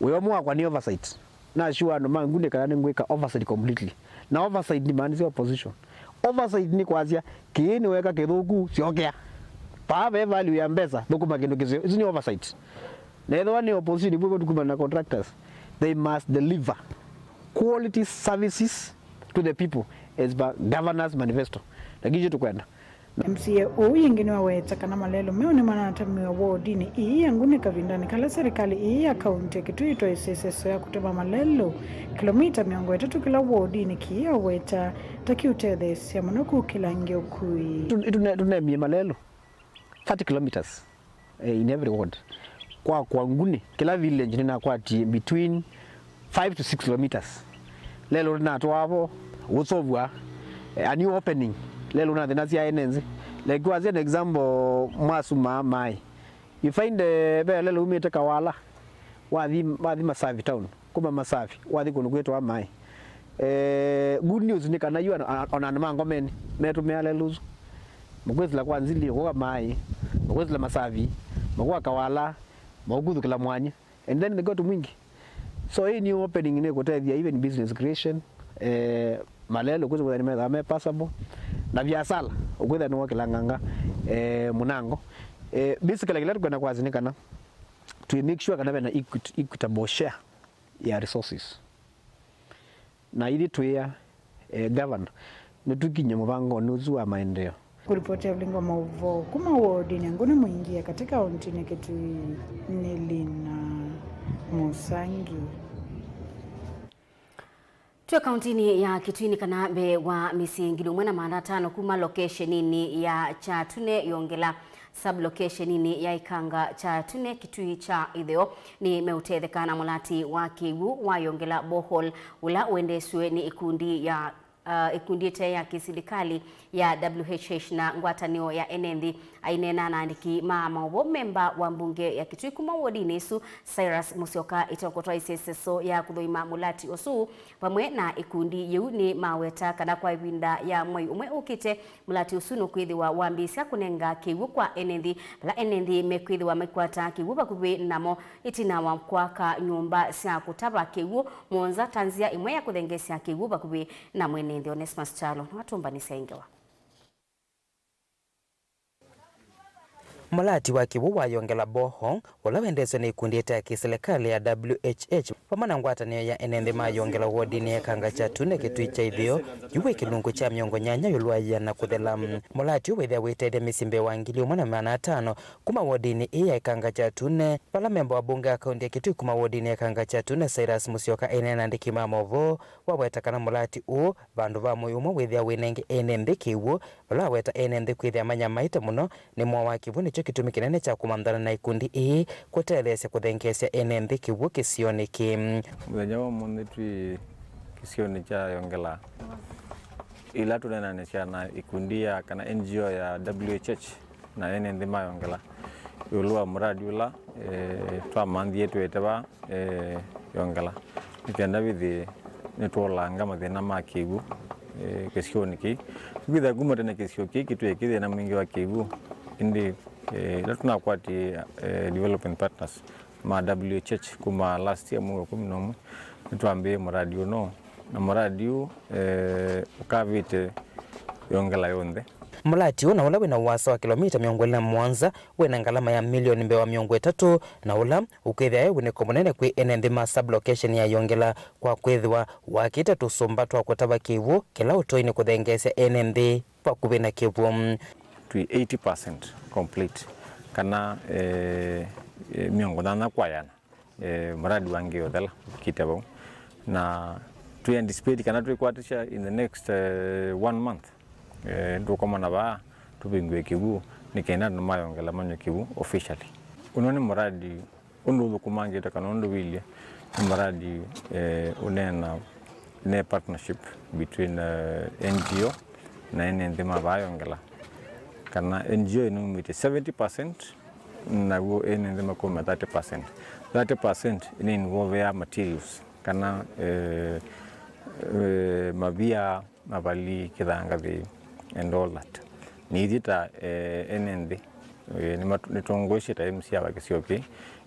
wĩa ũmwe wakwa nĩ oversight. Na assure andũ ma Nguni kana nĩ ngwĩka oversight completely. Na oversight ndimaanisha opposition. Oversight nĩ kwasya kĩĩ nĩweka kĩthũku, syokea. Paa ve value ya mbesa, thũkũma kĩndũ kĩseo. Isu nĩ oversight. Na ethĩwa nĩ opposition, ivo tũkumana na contractors, they must deliver quality services to the people as per governor's manifesto. Na kĩu tũkwenda. M C A ũũ yĩngĩ nĩwaweta kana malelũ meũ nĩmanatamiwa wodinĩ ii ya Nguni kavindanĩ kala serikali ii ya kaunti ya Kitui ĩtwaĩsye ĩseso ya kũtema malelũ kilomita mĩongo ĩtatũ kĩla wodinĩ kĩĩ aweta ta kĩũtetheesya mũno kũkĩlangya ũkui. Tũ- tũne- tũnemie malelũ thirty kilometers, eh, in every ward. Kwa kwa Nguni, kĩla village nĩnakwatie between five to six kilometers. Lelũ nĩnatwaa vo, ũsovwa, eh, a new opening. Lelũ nathĩnasya ene nzĩ. Like, as an example, mwasumaa maĩ. You find, eh, ve lelũ umĩte Kawala, wathi, wathi Masavi town. Kuma Masavi, wathi kũndũ kwĩtwa Maĩ. Eh, good news nĩ kana yu ona, ona andũ ma Ngomeni metũmĩa lelũ ũsu. Makwĩsĩla kwa Nzili, makoka Maĩ, makwĩsĩla Masavi, makoka Kawala, makuthukĩla Mwanyĩ. And then they go to Mwingi. So hii new opening nĩ kũtethia even business creation, eh, malelũ kwĩsĩ kwĩthĩa nĩmethaa me passable, na biasala ũkwĩthĩa nĩwokĩlanganga, eh, mũnango. Eh, basically kĩla tũkwenda kwasya nĩ kana tũi make sure kana vena equit- equitable share ya resources. Na ithi twĩa, eh, governor, nĩtũkinyie mũvangonĩ ũsu wa maendeeo. Kũripoti ya Vilingi wa Maũvoo kuma wodinĩ ya Nguni Mwingi ya katĩ kauntinĩ Kitui nĩ Lina Mũsangi. Twĩ kauntinĩ ya Kitui nĩ kana mbee wa mĩsyĩ ngili ũmwe na maana atano kuma lokesheninĩ ya Kyatune Yongela, sub-location-inĩ ya Ikanga Kyatune, Kitui kya Ĩtheo, nĩ meũtetheka na mũlati wa kĩw'ũ wa Yongela borehole, ũla ũendeesw'e nĩ ĩkundi ya, uh, ĩkundi ĩte ya kĩsilikalĩ ya W H H na ngwatanĩo ya ene nthĩ. Aineena na andĩki ma maũvoo, memba wa mbunge ya Kitui kuma wodinĩ ĩsu, Cyrus Musyoka, ĩteo kũtwaĩsya ĩseso ya kũthũima mũlati ũsu vamwe na ĩkundi yĩu, nĩ maweta kana kwa ĩvinda ya mwei ũmwe ũkĩte, mũlati ũsu nũkwĩthĩwa wambĩĩsya kũnenga kĩw'ũ kwa ene nthĩ, vala ene nthĩ mekwĩthĩwa maikwata kĩw'ũ vakuvĩ namo, ĩtina wa kwaka nyũmba sya kũtava kĩw'ũ mũonza ta nzĩa ĩmwe ya kũthengeesya kĩw'ũ vakuvĩ na mwene nthĩ. Onesmus Kyalo nĩwatũmbanĩsya ĩ ngewa. Mũlati wa kĩw'ũ wa Yongela borehole, ũla wendeesw'e nĩ ĩkundi ĩte ya kĩsilikalĩ ya W H H, vamwe na ngwatanĩo ya ene nthĩ ma Yongela wodinĩ ya Ikanga Kyatune, Kitui kya Ĩtheo, yu wĩ kĩlungu kya mĩongo nyanya ĩũlũ wa ĩana kũthela. Mũlati ũũ wĩthĩa wĩtethya mĩsyĩ mbee wa ngili ũmwe na maana atano kuma wodinĩ ĩĩ ya Ikanga Kyatune, vala memba wa mbunge ya kaunti ya Kitui kuma wodinĩ ya Ikanga Kyatune, Cyrus Musyoka, aineena na andĩki ma maũvoo, waweta kana mũlati ũũ, vandũ va mwei ũmwe, wĩthĩa wĩnenge ene nthĩ kĩw'ũ, vala waweta ene nthĩ kwĩthĩa manyamaĩte mũno nĩ mwao wa kĩw'ũ, nĩkyo kĩtumi kĩnene kya kũmanthana na ikundi ii kũtetheesya kũthengeesya ene nthĩ kĩw'ũ kĩsionĩ kĩĩ. Mũthenya wa ũmũnthĩ twĩ kĩsionĩ kya Yongela, ĩla tũneenanĩsya na ikundi ya, kana N G O ya W H H na ene nthĩ ma Yongela ĩũlũ wa mũradi ũla, eh, twamanthie twĩte vaa, eh, Yongela, nĩ kenda wĩthĩe nĩtwolanga mathĩna ma kĩw'ũ, eh, kĩsionĩ kĩĩ. Kwĩthĩa kuma tene kĩsio kĩĩ kĩtwĩe kĩ thĩna mwingĩ wa kĩw'ũ, ĩndĩ, eh, ĩla tũnakwatie, eh, development partners ma W H H kuma last year mwei wa kũmi na ũmwe, nĩtwambĩĩe mũradi ũno, na mũradi ũũ, eh, ũkavĩte Yongela yonthe. Mũlati ũũ, na ũla wĩ na ũasa wa kĩlomita mĩongo ĩlĩ na mũonza, wĩ na ngalama ya milioni mbee wa mĩongo ĩtatũ, na ũla ũkwĩthĩa e wĩnĩko mũnene kwĩ ene nthĩ ma sub-location ya Yongela, kwa kwĩthĩwa wakĩte tũsũmba twa kũtava kĩw'ũ kĩla ũtoinĩ kũthengeesya ene nthĩ vakuvĩ na kĩw'ũ. Twĩ eighty percent complete, kana, eh, eh, mĩongo nyanya kwa ĩana, eh, mũradi wangĩe ũthela ũkĩte vau, na twĩ anticipate kana twĩkwatĩsya in the next, eh, one month, eh, tũkomana vaa tũvingũe kĩw'ũ nĩ kenda andũ ma Yongela manywe kĩw'ũ officially. Ũno nĩ mũradi ũndũ ũthũkũmangĩte kana ũndũ wĩilye nĩ mũradi, eh, ũneena ne partnership between, eh, N G O na ene nthĩ ma vaa Yongela, kana N G O ĩnaumĩtye seventy percent, naw'o ene nthĩ makumya thirty percent. Thirty percent nĩ involve ya materials, kana, eh, eh, mavia, mavali, kĩthangathĩ, and all that. Nĩ ithyĩ ta, eh, ene nthĩ, eh, nĩmatu-, nĩtũngũĩsye ta M C A wa kĩsio kĩĩ,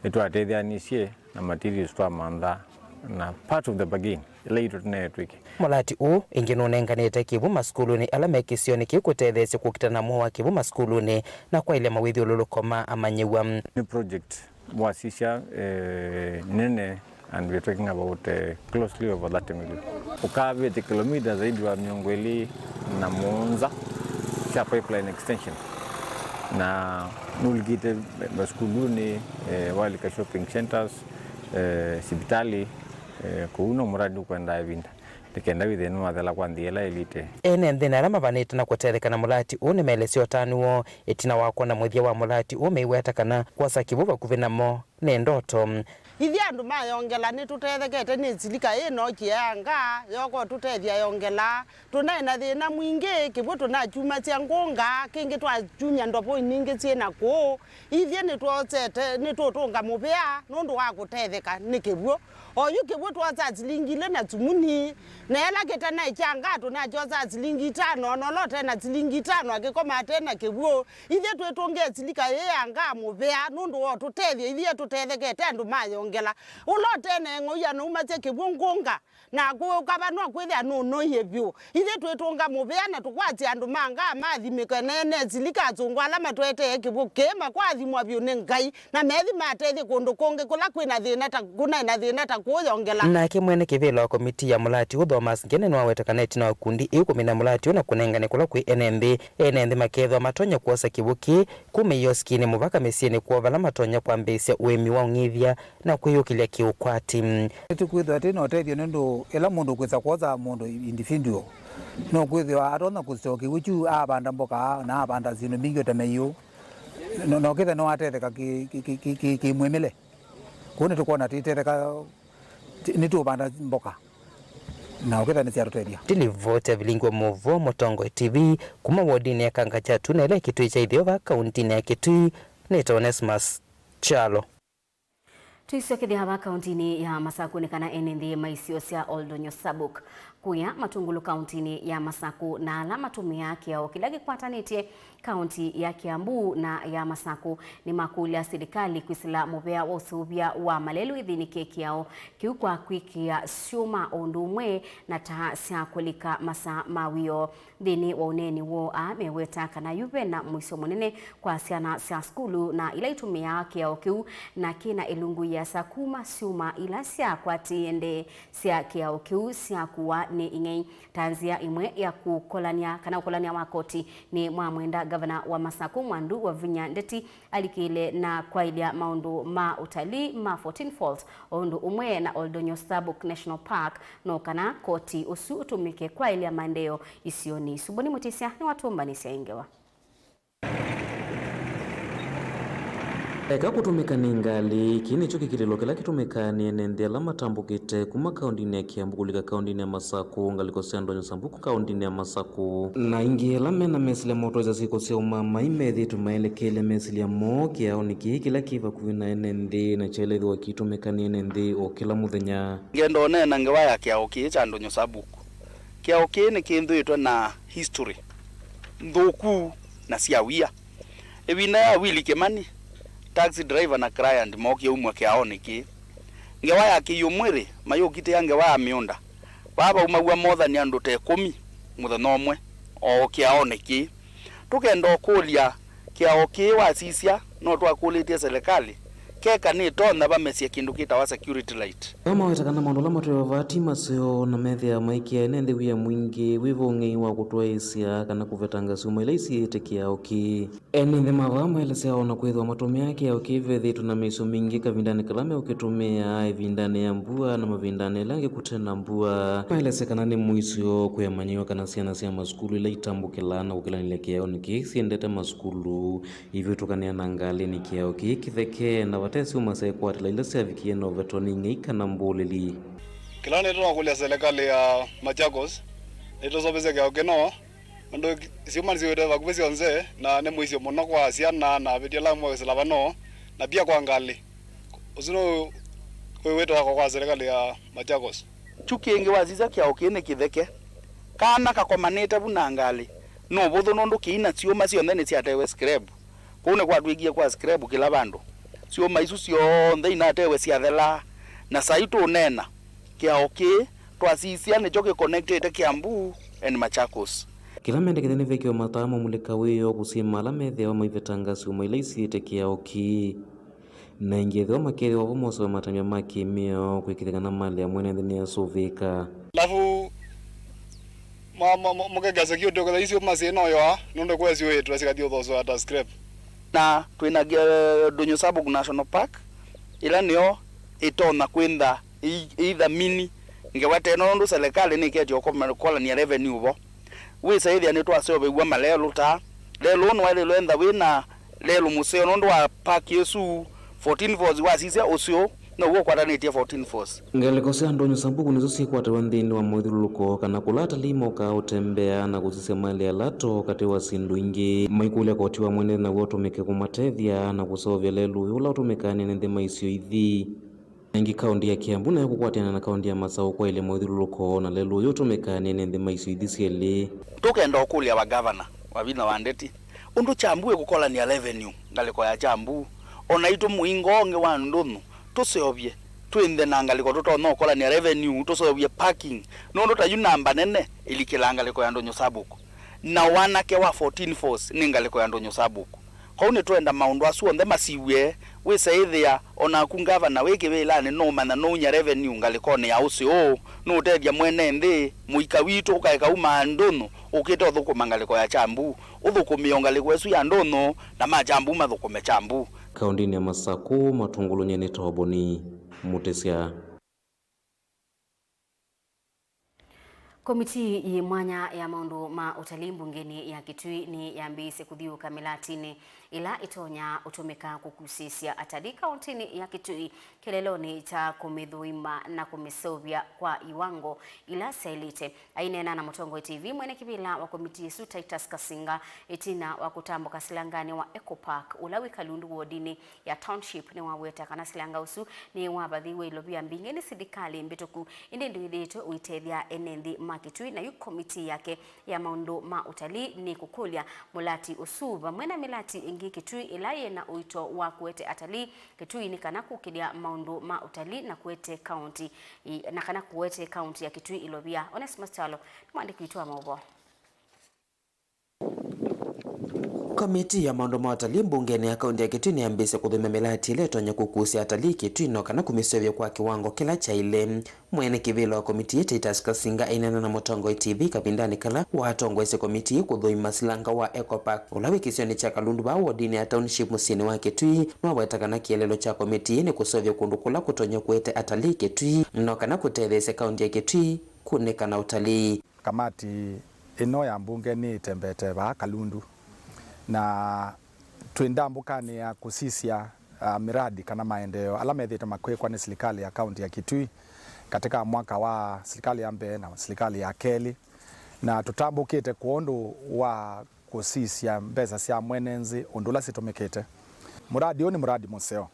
nĩtwatetheanisye na materials twamantha na part of the bargain ĩla itũ tũneetw'ĩke. Mũlati ũũ ĩngĩ nũnenganĩte kĩw'ũ masukulunĩ ala me kĩsionĩ kĩu kũtetheesya kũkita na mũo wa kĩw'ũ masukulunĩ na kwaĩlya mawĩthyũlũlũko ma amanyĩw'a. Nĩ project wasisya, eh, nene, and we're talking about, eh, closely over thirty million. Ũkavĩte kilomita zaidi wa mĩongo ĩlĩ na mũonza sya pipeline extension, na nũlikĩte masukulunĩ, eh, walika shopping centers, eh, sivitalĩ, eh, kũu no mũradi ũkwenda ĩvinda nĩ kenda wĩthĩe nĩwathela kwa nthĩ ĩla ĩlĩte. Ene nthĩ na ala mavanĩte na kũtetheka na mũlati ũũ nĩmaelesya ũtanu woo ĩtina wa kwona mũthya wa mũlati ũũ, meiweta kana kwosa kĩw'ũ vakuvĩ namo nĩ ndoto. Ithyĩ andũ ma Yongela nĩtũtethekete nĩ silika ĩno kĩanga yoka ũtũtethya Yongela. Tũnaĩ na thĩna mwingĩ, kĩw'ũ tũnakyumasya ngũnga, kĩngĩ twakyumya ndovo iningĩ syĩ na kũũ. Ithyĩ nĩtwosete, nĩtũtũnga mũvea nũndũ wa kũtetheka nĩ kĩw'ũ. Oyu kĩw'ũ twosaa silingi ilĩ na sumuni, na ĩla kĩtanaĩ kya ngaa tũnakyosaa silingi itano, na ũla ũte na silingi itano akĩkoma ate na kĩw'ũ. Ithyĩ twĩtũngĩe silika ĩĩ ya ngaa mũvea nũndũ wa ũtũtethya ithyĩ tũtethekete andũ ma Yongela. Ũla ũte na ĩng'oi anaumasya kĩw'ũ ngũnga, na kũkavanwa kwĩthĩa nũnoie vyũ. Ithyĩ twĩtũnga mũvea na tũkwatya andũ ma ngaa maathimĩke, na ene silika asũngũ ala matwetee kĩw'ũ kĩĩ makwathimwa vyũ nĩ Ngai, na methi matethye kũndũ kũngĩ kũla kwĩ na thĩna ta, kũnaĩ na thĩna ta kũũ Yongela. Nake mwene kĩvĩla wa komitii ya mũlati ũũ Thomas Ngene nĩwaweta kana ĩtina wa ikundi ĩu kũmina mũlati ũũ na kũnengane kũla kwĩ ene nthĩ, ene nthĩ makeethĩwa matonya kwosa kĩw'ũ kĩĩ kuma iosikinĩ mũvaka mĩsyĩnĩ kwoo vala matonya kwambĩĩsya ũĩmi wa ũng'ithya na kwĩyũkĩlya kĩũkwati. Nĩtũkwĩthĩwa twĩ na ũtethyo nũndũ ĩla mũndũ ũkwĩsa kwosa mũndũ individual, nũkwĩthĩwa atonya kũsitoa kĩw'ũ kyu, avanda mboka na avanda syĩndũ mbingĩ ũtemeiũ, no, no kĩthe nĩwatetheka kĩ, kĩ, kĩ, kĩ, kĩ, kĩmwĩmĩle. Kwoou nĩtũkwona twĩtetheka, nĩtũũvanda mboka na ũkĩtha nĩsyatũtethya. Ndilivoti ya vilingi wa mũvoo Mũtongoi T V kuma wodinĩ ya Kangachatu na ĩla ĩkĩtũĩ kya itheo vaa kauntinĩ ya Kitui, nĩta Onesmus Kyalo. Tũisyokethya vaa kauntinĩ ya Masaku nĩ kana ene nthĩ ma isio sya Oldonyo Sabuk, Kuya, Matungulu kauntinĩ ya Masaku na ala matũmĩaa kĩao kĩla kĩkwatanĩtye kaunti ya Kiambu na ya Masaku nĩmakũlya silikalĩ kwĩsĩla mũvea wa ũseũvya wa malelũ ĩthĩnĩke kĩao kĩu kwa kwĩkĩa syũma o ũndũ ũmwe na taa sya kũlika masaa ma wĩoo. Nthĩnĩ wa ũneeni woo, aa meweta kana yu vena mũisyo mũnene kwa syana sya sukulu na ila itũmĩaa kĩao kĩu, na kĩna ĩlungu ĩasa kuma syũma ila syakwatĩĩe ndee sya kĩao kĩu syakuwa nĩ ing'ei. Ta nzĩa ĩmwe ya kũkolany'a kana ũkolany'a wa koti nĩ mwamwenda ngavana wa Masaku Mwandu Wavinya Ndeti alikĩle na kwaĩlya maũndũ ma ũtalii ma fourteen Falls o ũndũ ũmwe na Oldonyo Sabuk National Park, no kana koti ũsu ũtũmĩke kwaĩlya maendeeo isionĩ isu. Boni Mũtĩsya nĩwatũmbanĩsya ĩ ngewa. Eka kũtũmĩka nĩ ngalĩ, kĩĩ nĩkyo kĩkilĩlo kĩla kĩtũmĩkaa nĩ ene nthĩ ala matambũkĩte kuma kaũntinĩ ya Kiambu kũlika kaũntinĩ ya Masaku, ngalĩko sya Ndonyo Sambuku kaũntinĩ ya Masaku, na aingĩ ala mena mesĩlya motwaĩsya syĩko sya ũmamai methĩĩtwe maelekelya mesĩlya moo kĩaonĩ kĩĩ kĩla kĩ vakuvĩ na ene nthĩ, na kyaĩle ĩthĩwa kĩitũmĩka nĩ ene nthĩ o kĩla mũthenya. Ngenda ũneena ngewa ya kĩao kĩĩ kya Ndonyo Sambuku. Kĩao kĩĩ nĩkĩthĩĩtwe na history nthũku na sya wia. Ĩvinda ya Willy Kimani, taxi driver na client mookie umw'a kĩaonĩ kĩĩ. Ngewa ya kĩiũ mwĩrĩ mayũkitĩa ngewa ya mĩũnda. Vaa vaumaw'a mothani andũ ta ĩkũmi mũthenya ũmwe o kĩaonĩ kĩĩ. Tũkenda ũkũlya, kĩao kĩĩ wasisya no twakũlĩtye selekalĩ keka nĩtonya vamesye kĩndũ kĩtawa security light. Aa maweta kana maũndũ ala matwĩwa vaa ti maseo, na methĩawa maikĩa ene nthĩ wia mwingĩ wĩ va ũng'ei wa kũtwaĩĩsya kana kũvetanga syũma ila isiĩĩte kĩao kĩĩ. Ene nthĩ ma vaa maelesya o na kwĩthĩwa matũmĩaa kĩao kĩĩ vethĩĩtwe na mĩisyo mingĩ kavindanĩ kala meũkĩtũmĩaa ĩvindanĩ ya mbua na mavindanĩ ĩla angĩ kũte na mbua. Maelesya kana nĩ mũisyo kwĩ amanyĩw'a kana syana sya masukulu ila itambũkĩlaa na kũkĩlanĩlya kĩaonĩ kĩĩ syendete masukulu. Ivĩtũkanĩa na ngalĩnĩ kĩao kĩĩ kĩtheke, na vate syũma syaĩkwatĩla ila syavikie na ũveto nĩ ing'ei kana mbũlĩli. Kĩla nĩtũnakũlya selekalĩ ya Machakos nĩtũseũvĩsye kĩao kĩno, nũndũ syũma nĩsyĩw'ĩte vakuvĩ syonthe, na nĩ mũisyo mũno kwa syana na avĩti ala mewĩsĩla vano, na pia kwa ngalĩ. Ũsu nĩ wĩw'ĩto wakwa kwa serikali ya Machakos. Kyu kĩngĩ wasisya kĩao kĩĩ nĩ kĩtheke. Kana kakomanĩte vu na ngalĩ. Nĩ ũvũthũ nũndũ kĩi na syũma syonthe nĩsyatewe scrap. Kũu nĩkwatw'ĩkie kwa scrap kĩla vandũ. Syũma isu syonthe inatewe syathelaa. Na saĩ tũũneena, kĩao kĩĩ twasisya nĩkyo kĩconnectĩte Kiambu and Machakos. Kĩla mendekethya nĩvekiwe mataa mamulĩka wĩoo kũsima ala methĩawa maivetanga syũma ila isiĩte kĩao kĩĩ. Na ĩngĩ ethĩwa makethĩwa vo mosũve matambya ma kĩmĩao kwĩkĩthya kana malĩ ya mwene nthĩ nĩyasũvĩĩka. Alafu ma- ma- ma- mũkekĩa security ũketha icio masĩ no yoa nũndũ kwa icio ĩtwa sikathi ũthoswa ta scrap. Na twĩ na Ge- Ndũnyũ Sabuk National Park, ĩla nĩyo ĩtonya kwĩntha ĩ- ĩithamini ngewa ta ĩno nũndũ selekalĩ nĩketye ũkoma- kũkolany'a revenue vo. Wĩsa ĩthĩa nĩtwaseũvĩw'a malelũ ta lelũ ũũ nĩwaĩlĩlwe ntha wĩ na lelũ mũseo nũndũ wa park ĩsu. Fourteen force wasisya ũseo now'o ũkwatanĩtye fourteen force. Ngalĩko sya Ndũnyũ Sabuk nĩsyo syĩkwatĩwa nthĩnĩ wa mũthyũlũlũko kana kũla atalii mokaa ũtembea na kũsisya malĩ ala too katĩ wa syĩndũ ingĩ. Maikũlya koti wa mwene naw'o ũtũmĩke kũmatethya na kũseũvya lelũ ũyũ ũla ũtũmĩkaa nĩ ene nthĩ ma isio ithi. Na ĩngĩ kaũntĩ ya Kiambu nayo kũkwatĩana na kaũntĩ ya Masaũ kwaĩlye mũthyũlũlũko na lelũ ũyũ ũtũmĩkaa nĩ ene nthĩ ma isio ithi syelĩ. Tũkenda ũkũlya wa gavana, Wavina wa Ndeti, ũndũ Kyambu ĩkũkolany'a revenue ngalĩko ya Kyambu, o naitũ mũingo ũngĩ wa Ndũnyũ tũseũvye twĩnthe na ngalĩko tũtonya ũkolany'a revenue, tũseũvye parking, nũndũ ta yu namba nene ĩlikĩlaa ngalĩko ya Ndũnyũ Sabuk, na wanake wa fourteen force nĩ ngalĩko ya Ndũnyũ Sabuk. Kwoou nĩtwenda maũndũ asu onthe masiw'e. Wĩsa ĩthĩa o naku ngavana wĩ kĩvĩlanĩ nũũmanya nũunya revenue ngalĩkonĩ ya ũsĩ ũũ, nũũtethya mwene nthĩ, mũika witũ ũkaeka uma Ndũnyũ ũkĩte ũthũkũma ngalĩko ya Kyambu, ũthũkũmĩe o ngalĩko ĩsu ya Ndũnyũ, na ma Kyambu mathũkũme Kyambu. Kaũndĩnĩ ya Masakũ, Matũngũlũnye nĩ Toboni Mũtĩsya. Komitii yĩ mwanya ya maũndũ ma ũtalii mbungenĩ ya Kitui nĩyambĩĩsye kũthiũũka mĩlatinĩ ĩla ĩtonya ũtũmĩka kũkusĩĩsya atalii kaũntĩnĩ ya Kitui kĩlelonĩ kya kũmĩthũima na kũmĩseũvya kwa iwango ila syaĩlĩte. Aineena na Mũtongoi T V, mwene kĩvĩla wa komitii ĩsu Titus Kasinga ĩtina wa kũtambũka silanganĩ wa Eco Park ũla wĩ Kalundu wodinĩ ya Township nĩwaweta kana silanga ũsu nĩwavathĩiwe ilovia mbingĩ nĩ silikalĩ mbĩtũku, ĩndĩ ndwĩthĩĩtwe ũitethya ene nthĩ ma Kitui, na yu komitii yake ya maũndũ ma ũtalii nĩkũkũlya mũlati ũsu vamwe na mĩlati ĩngĩ Kitui ĩla yĩ na ũito wa kũete atalii Kitui nĩ kana kũkĩlya maũndũ ma ũtalii na kũete kaunti i- na kana kũete kaunti ya Kitui ilovia. Onesmus Kyalo nĩ mwandĩki witũ wa maũvoo. Komitii ya maũndũ ma ũtalii mbungenĩ ya kaunti ya Kitui nĩyambĩĩsye kũthũima mĩlati ĩla ĩtonya kũkusya atalii Kitui no kana kũmĩseũvya kwa kĩwango kĩla kyaĩle. Mwene kĩvĩla wa komitii ĩĩ Titus Kasinga aineena na Mũtongoi T V kavindanĩ kala watongoesye komitii ĩĩ kũthũima silanga wa Eco Park ũla wĩ kĩsionĩ kya Kalundu vaa wodinĩ ya Township mũsyĩnĩ wa Kitui, nĩwaweta kana kĩeleelo kya komitii ĩĩ nĩ kũseũvya kũndũ kũla kũtonya kũete atalii Kitui no kana kũtetheesya kaunti ya Kitui kũnĩka na ũtalii. Kamati ĩno ya mbunge nĩĩtembete vaa Kalundu, na twĩ ndambũkanĩ ya kũsisya, ah, miradi kana maendeeo ala methĩĩtwe makwĩkwa nĩ silikalĩ ya kaunti ya Kitui katika mwaka wa silikalĩ ya mbee na silikalĩ ya kelĩ, na tũtambũkĩte kwondũ wa kũsisya mbesa sya mwene nthĩ ũndũ ũla sitũmĩkĩte. Muradi ũyũ nĩ muradi mũseo.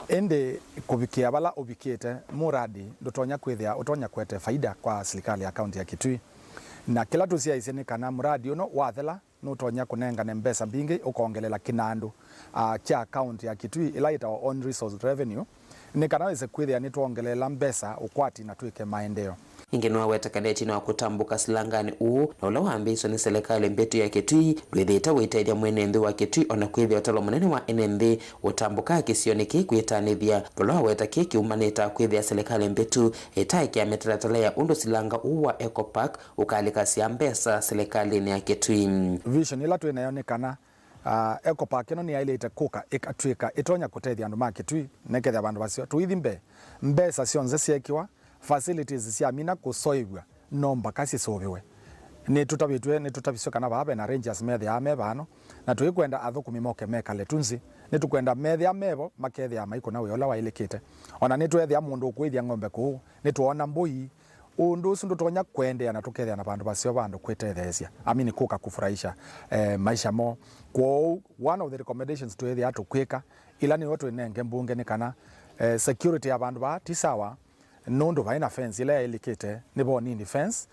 Ĩndĩ kũvikĩa vala ũvikĩte, muradi ndũtonya kwĩthĩa ũtonya kũete faida kwa silikalĩ ya kaunti ya Kitui. Na kĩla tũsyaĩĩsye nĩ kana muradi ũno wathela, nũtonya kũnengane mbesa mbingĩ ũkongelela kĩnandũ, ah, kya kaunti ya Kitui ĩla yĩtawa own resource revenue, nĩ kana wĩse kwĩthĩa nĩtwongeleela mbesa ũkwati na twĩke maendeeo. Ĩngĩ nĩwaweta kana ĩtina wa kũtambũka silanganĩ ũũ na ũla wambĩĩswe nĩ selekalĩ mbĩtu ya Kitui, ndwĩthĩĩte ũitethya mwene nthĩ wa Kitui, o na kwĩthĩa ũtalo mũnene wa ene nthĩ ũtambũkaa kĩsionĩ kĩĩ kwĩtanĩthya. Vala waweta kĩĩ kĩumanĩte na kwĩthĩa selekalĩ mbĩtu ĩtaekea mĩtalatala ya ũndũ silanga ũũ wa Eco Park ũkalĩkasya mbesa selekalĩnĩ ya Kitui. Vision ĩla twĩ nayo nĩ kana, ah, Eco Park ĩno nĩyaĩlĩte kũka ĩkatw'ĩka ĩtonya kũtethya andũ ma Kitui, nekethya vandũ vaseo tũithi mbee, mbesa syonthe syekiwa, facilities syamina kũsoĩvw'a, no mbaka syĩsũvĩwe. Nĩtũtavĩtw'e, nĩtũtavisye kana vaa ve na rangers methĩaa me vano, na tũikwenda athũkũmi moke mekale tu nzĩ. Nĩtũkwenda methĩa mevo, makethĩa maikũna wĩa ũla waĩlĩkĩte. O na nĩtweethĩa mũndũ ũkũĩthya ng'ombe kũũ, nĩtwoona mbũi. Ũndũ ũsu ndũtonya kũendeea na tũkethĩa na vandũ vaseo vandũ kwĩtetheesya, amini kũka kũfurahisha, eh, maisha moo. Kwoou, one of the recommendations twĩthĩaa tũkwĩka, ĩla nĩyo twĩnenge mbunge nĩ kana Eh, security ya vandũ vaa ti sawa, nũndũ vai na fence ĩla yaĩlĩkĩte, nĩ vo nini fence,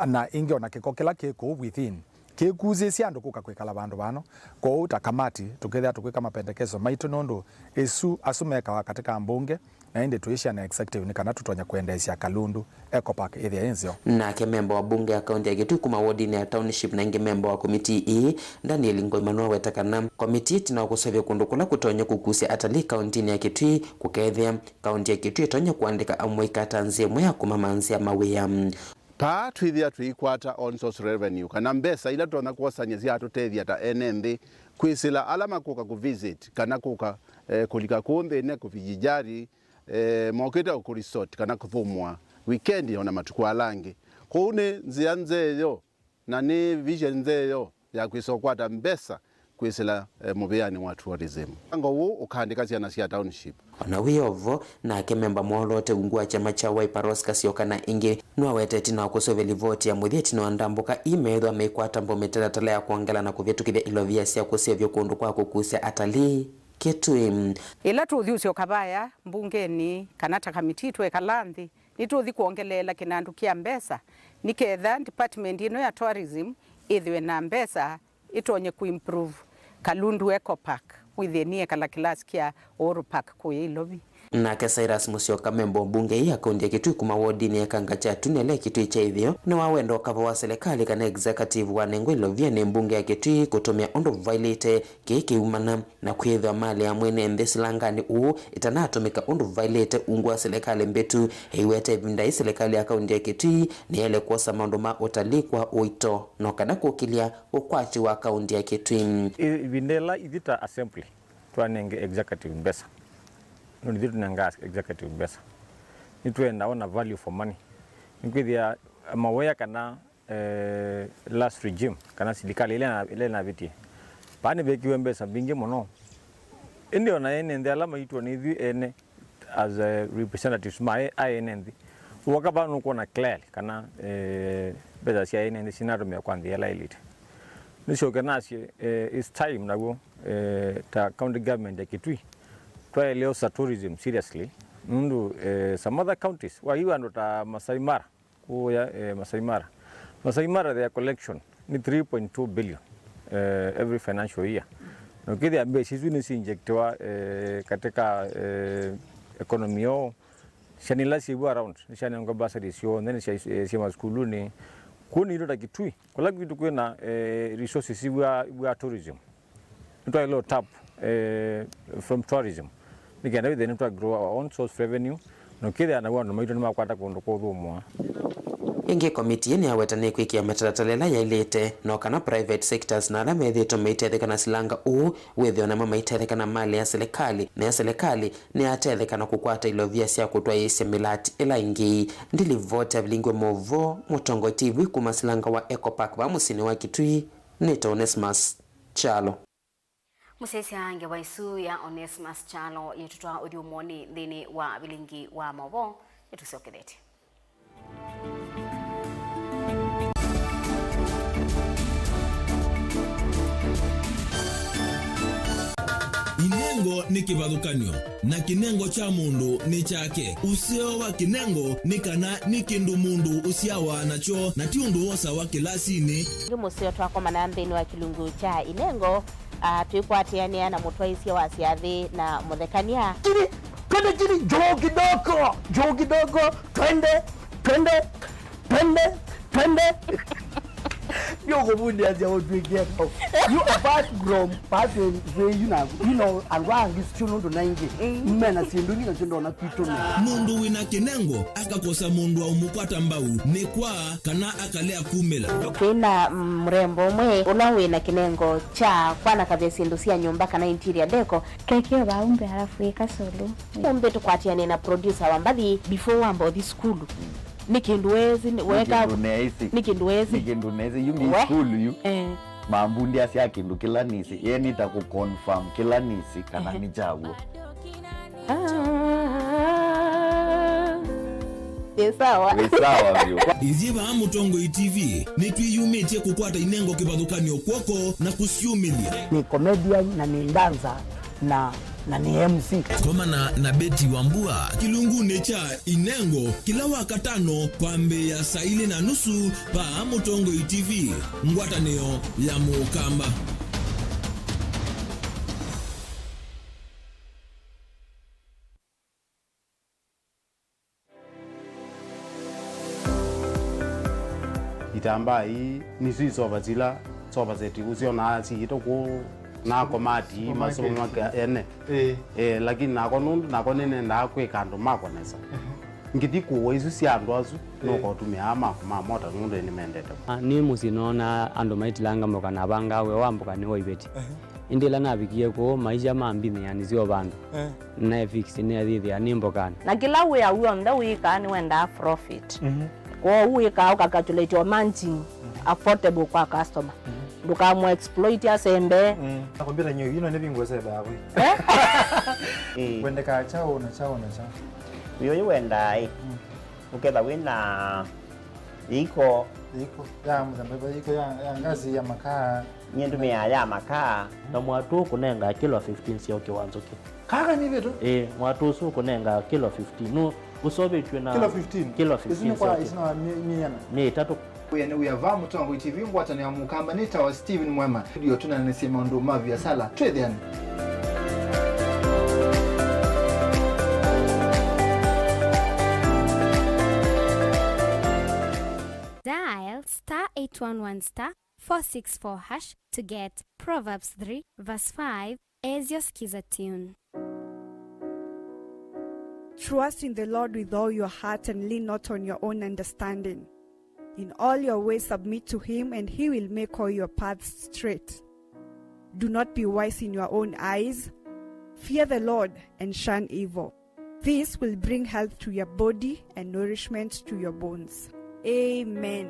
na ĩngĩ ona kĩko kĩla kĩ kũu within kĩkusĩsya andũ kũka kwĩkala vandũ vano. Kwoou ta kamati, tũkethĩa tũkwĩka mapendekeso maitũ, nũndũ ĩsu asu mekawa katika mbunge, na ĩndĩ tũisya na executive nĩ kana tũtonye kũendeesya Kalundu Eco Park ĩthĩa ĩ nzeo. Nake memba wa mbunge ya kaunti ya Kitui kuma wodinĩ ya Township na ĩngĩ memba wa komitii ĩĩ, Daniel Ngoima, nĩwaweta kana komitii ĩtina wa kũseũvya kũndũ kũla kũtonya kũkusya atalii kauntinĩ ya Kitui, kũkethĩa kaunti ya Kitui ĩtonya kũandĩka amũika ta nzĩa ĩmwe ya kũmamanthĩa mawĩa. Taa twĩthĩa tũikwata own source revenue, kana mbesa ila tũtonya kwosany'a sya tũtethya ta ene nthĩ, kwĩsĩla ala makũka kũvisit, kana kũka, eh, kũlika kũũ nthĩnĩ kũvijijari, eh, mokĩte o kũresort, kana kũthũmũa weekend, ona matukũ ala angĩ. Kwoou nĩ nzĩa nzeo, na nĩ vision nzeo ya kwĩsa ũkwata mbesa kwĩsĩla, eh, mũvĩanĩ wa tourism. Mũvango ũũ ũkaandĩka syana sya township. Ona wĩ o vo, nake memba mwoloote ungu wa kyama kya Wiper Rose Kasioka na ĩngĩ nĩwawetete ĩtina wa kũseũvya livoti ya mũthya ĩtina wa ndambũka ii meethĩwa meikwata mbau mĩtalatala ya kwongela na kũvĩtũkĩthya ilovia sya kũseũvya kũndũ kwa kũkusya atalii Kitui. Ĩla tũũthi ũsyoka vaya mbungenĩ kana ta kamitii twekala nthĩ, nĩtũũthi kwongeleela kĩnandũ kya mbesa nĩ ketha department ĩno ya tourism ĩthĩwe na mbesa ĩtonye kũimprove Kalundu Eco Park, wĩthĩe nĩyekala kĩlasi kya Uhuru Park kũya Ilovi. Nake Cyrus Musyoka, memba wa mbunge ii ya kaunti ya Kitui kuma wodinĩ ya Kangachatu, nĩ ĩla Kitui kya ĩtheo, nĩwawenda ũkava wa silikalĩ kana executive wanengwa ilovia nĩ mbunge ya Kitui kũtũmĩa ũndũ vailĩte, kĩĩ kĩumana na kwĩthĩwa malĩ ya mwene nthĩ silanganĩ ũũ ĩtanatũmĩka ũndũ vailĩte ungu wa silikalĩ mbĩtu. Ĩiweta ĩvinda ĩĩ silikalĩ ya kaunti ya Kitui nĩyaĩle kwosa maũndũ ma ũtalii kwa ũito, no kana kũkĩlya ũkwati wa kaunti ya Kitui. Ĩ-, ĩvinda ĩla ithyĩ ta assembly twanenge executive mbesa, nũndũ ithyĩ tũnengaa executive mbesa, nĩtwenda ona value for money. Nĩkwĩthĩa mawĩa kana, eh, last regime, kana silikalĩ ĩla ĩna-, ĩla ĩnavĩtie, vaa nĩvekiwe mbesa mbingĩ mũno. Ĩndĩ ona ene nthĩ ala maitwa nĩ ithyĩ ene, as, eh, representatives ma e-, a ene nthĩ, woka vaa nũkwona clearly kana, eh, mbesa sya ene nthĩ sinatũmĩwa kwa nthĩ ĩla yaĩlĩte. Nĩsyoke nasye, eh, it's time naw'o, eh, ta county government ya Kitui twaĩle osa tourism seriously, nũndũ, eh, some other counties, waiwa andũ ta Masai Mara, kũya, eh, Masai Mara. Masai Mara, their collection nĩ three point two billion, eh, every financial year. Na ũkĩthĩa mbesa isu nĩsiinjectiwa, eh, katika, eh, economy yoo, syana ila syĩw'o around nĩsyanengwa bursary syonthe, nĩsya, eh, syĩ masukulunĩ. Kwoou nĩ itũ ta Kitui, kũla kwitũ kwĩna, eh, resources iw'aa, iw'aa tourism. Nĩtwaĩle tap, eh, from tourism, nĩ kenda wĩthĩe nĩtwa grow our own source revenue, na ũkĩthĩa naw'o andũ maitũ nĩmakwata kũndũ kũthũmũa. Ĩngĩ, komitii nĩyaweta nĩkwĩkĩa mĩtalatala ĩla yaĩlĩte, no kana private sectors na ala methĩĩtwe maitetheka na silanga ũũ wĩthĩo namo maitetheka na malĩ ya silikalĩ, nayo silikalĩ nĩyatetheka na kũkwata ilovia sya kũtwaĩĩsya mĩlati ĩla ĩngĩ. Ndilivoti ya Vilingi wa Maũvoo, Mũtongoi T V, kuma silanga wa Eco Park vaa mũsyĩnĩ wa Kitui, nĩtawa Onesmus Kyalo. Mũsyaĩĩsya ngewa ĩsu ya Onesmus Kyalo yĩtũtwaa ũthyũmũonĩ nthĩnĩ wa Vilingi wa Maũvoo, nĩtũsyokethetye. Inengo nĩ kĩvathũkany'o, na kĩnengo kya mũndũ nĩ kyake. Ũseo wa kĩnengo nĩ kana nĩ kĩndũ mũndũ ũsyawa nakyo, na ti ũndũ wosawa kĩlasinĩ. Nĩ mũseo twakomana nthĩnĩ wa kĩlungu kya inengo, ah, twĩkwatĩanĩa na mũtwaĩĩsya wa syathĩ na mũthekany'a. Kiri, twende kiri, juu kidogo, juu kidogo, twende, twende, twende, twende. Ndio kuvundia sia utwĩkie kau. You apart from pathway you na, you know, andũ angĩ sio nũndũ na ingĩ. Mm. Mena syĩndũ ingĩ na syĩndũ ona kwitũ nĩ. Mũndũ wĩna kĩnengo akakosa mũndũ wa ũmũkwata mbau, nĩ kwa kana akalea kumĩla. Twĩna, mm, mrembo ũmwe ũla wĩna kĩnengo kya kwanakavya syĩndũ sya nyũmba kana interior deco. Keke vau mbee alafu ĩka solo. Ũmbĩ tũkwatĩane na producer wa mbathi before wamba ũthi sukulu. Nĩ kĩndũ wezi, nĩ weka kĩndũ neesi. Nĩ kĩndũ wezi. Nĩ kĩndũ neesi. Yu nĩ sukulu yu. Eh. Mambundĩasya kĩndũ kĩla nĩsĩ. Ye nĩ ta kũ confirm kĩla nĩsĩ kana nĩ kyaw'o. Ah. Nĩ sawa. Wĩ sawa vyũ. Ithyĩ vaa Mũtongoi T V nĩtwĩyumĩtye kũkwata inengo kĩvathũkany'o kw'oko na kũsyũmĩlya. Nĩ comedian na nĩ dancer. na, na nĩ M C. Komana na Betty Wambua kĩlungunĩ kya Inengo kĩla Wakatano kwambĩĩa saa ilĩ na nusu vaa Mũtongoi T V, ngwatanĩo ya Mũkamba. Itambaa ii nĩsyo isova sila sofa set ũsyonaa siĩtwe kũu na komati masomo make ene. Ĩĩ. Eh, lakini nakwa nũndũ nakwa nĩnendaa kwĩka andũ makwa nesa. Ngĩthi kũwa isu sya andũ asu, nũkotũmĩaa makwa ma mota nũndũ nĩmendete. Ah, nĩ mũsyĩ noonaa andũ maitilanga mboka na vangaa wĩa wa mboka nĩ wa iveti. Ĩndĩ ĩla navikie kũu, maisha mambinĩanĩsya o vandũ. Eh. Naefix nĩathĩthĩa nĩ mbokanĩ. Na kĩla wĩa w'onthe wĩkaa nĩwendaa profit. Mhm. Kwoou wĩkaa ũkacalculate o margin affordable kwa customer. Mhm. Ndũkamũ exploit asembe. Mm. Na kompyuta nyo ino nĩ vingu sebe hapo. Eh? Kwendeka chao na chao na chao. Wĩũyũ wendaa ĩ. Mm. Ũketha wĩna iko. Iko ya mũthemba ĩva? Iko ya, ya ngazi ya makaa. Nyie ndũmĩaa ya makaa. Na mwatũ ũkũnenga kilo fifteen sya ũkĩ wa nzũkĩ. Kaka nĩ vitu? Ĩĩ, mwatũ ũsu ũkũnenga kilo fifteen. Nũ ũsovĩtw'e na kilo fifteen? Kilo fifteen. Isu nĩ kwa, sya ũkĩ. Isu nĩ wa mi-, miana? Mĩĩ ĩtatũ. Wĩa nĩ wĩa va Mũtongoi T V, ngwatanĩo ya Mũkamba, nĩtawa Steven Mwema. Studio tũnanĩsye maũndũ ma viasala. Twĩthĩane. Dial star eight one one star four six four hash to get Proverbs three verse five as your Skiza tune. Trust in the Lord with all your heart and lean not on your own understanding. In all your ways submit to him, and he will make all your paths straight. Do not be wise in your own eyes. Fear the Lord and shun evil. This will bring health to your body and nourishment to your bones. Amen.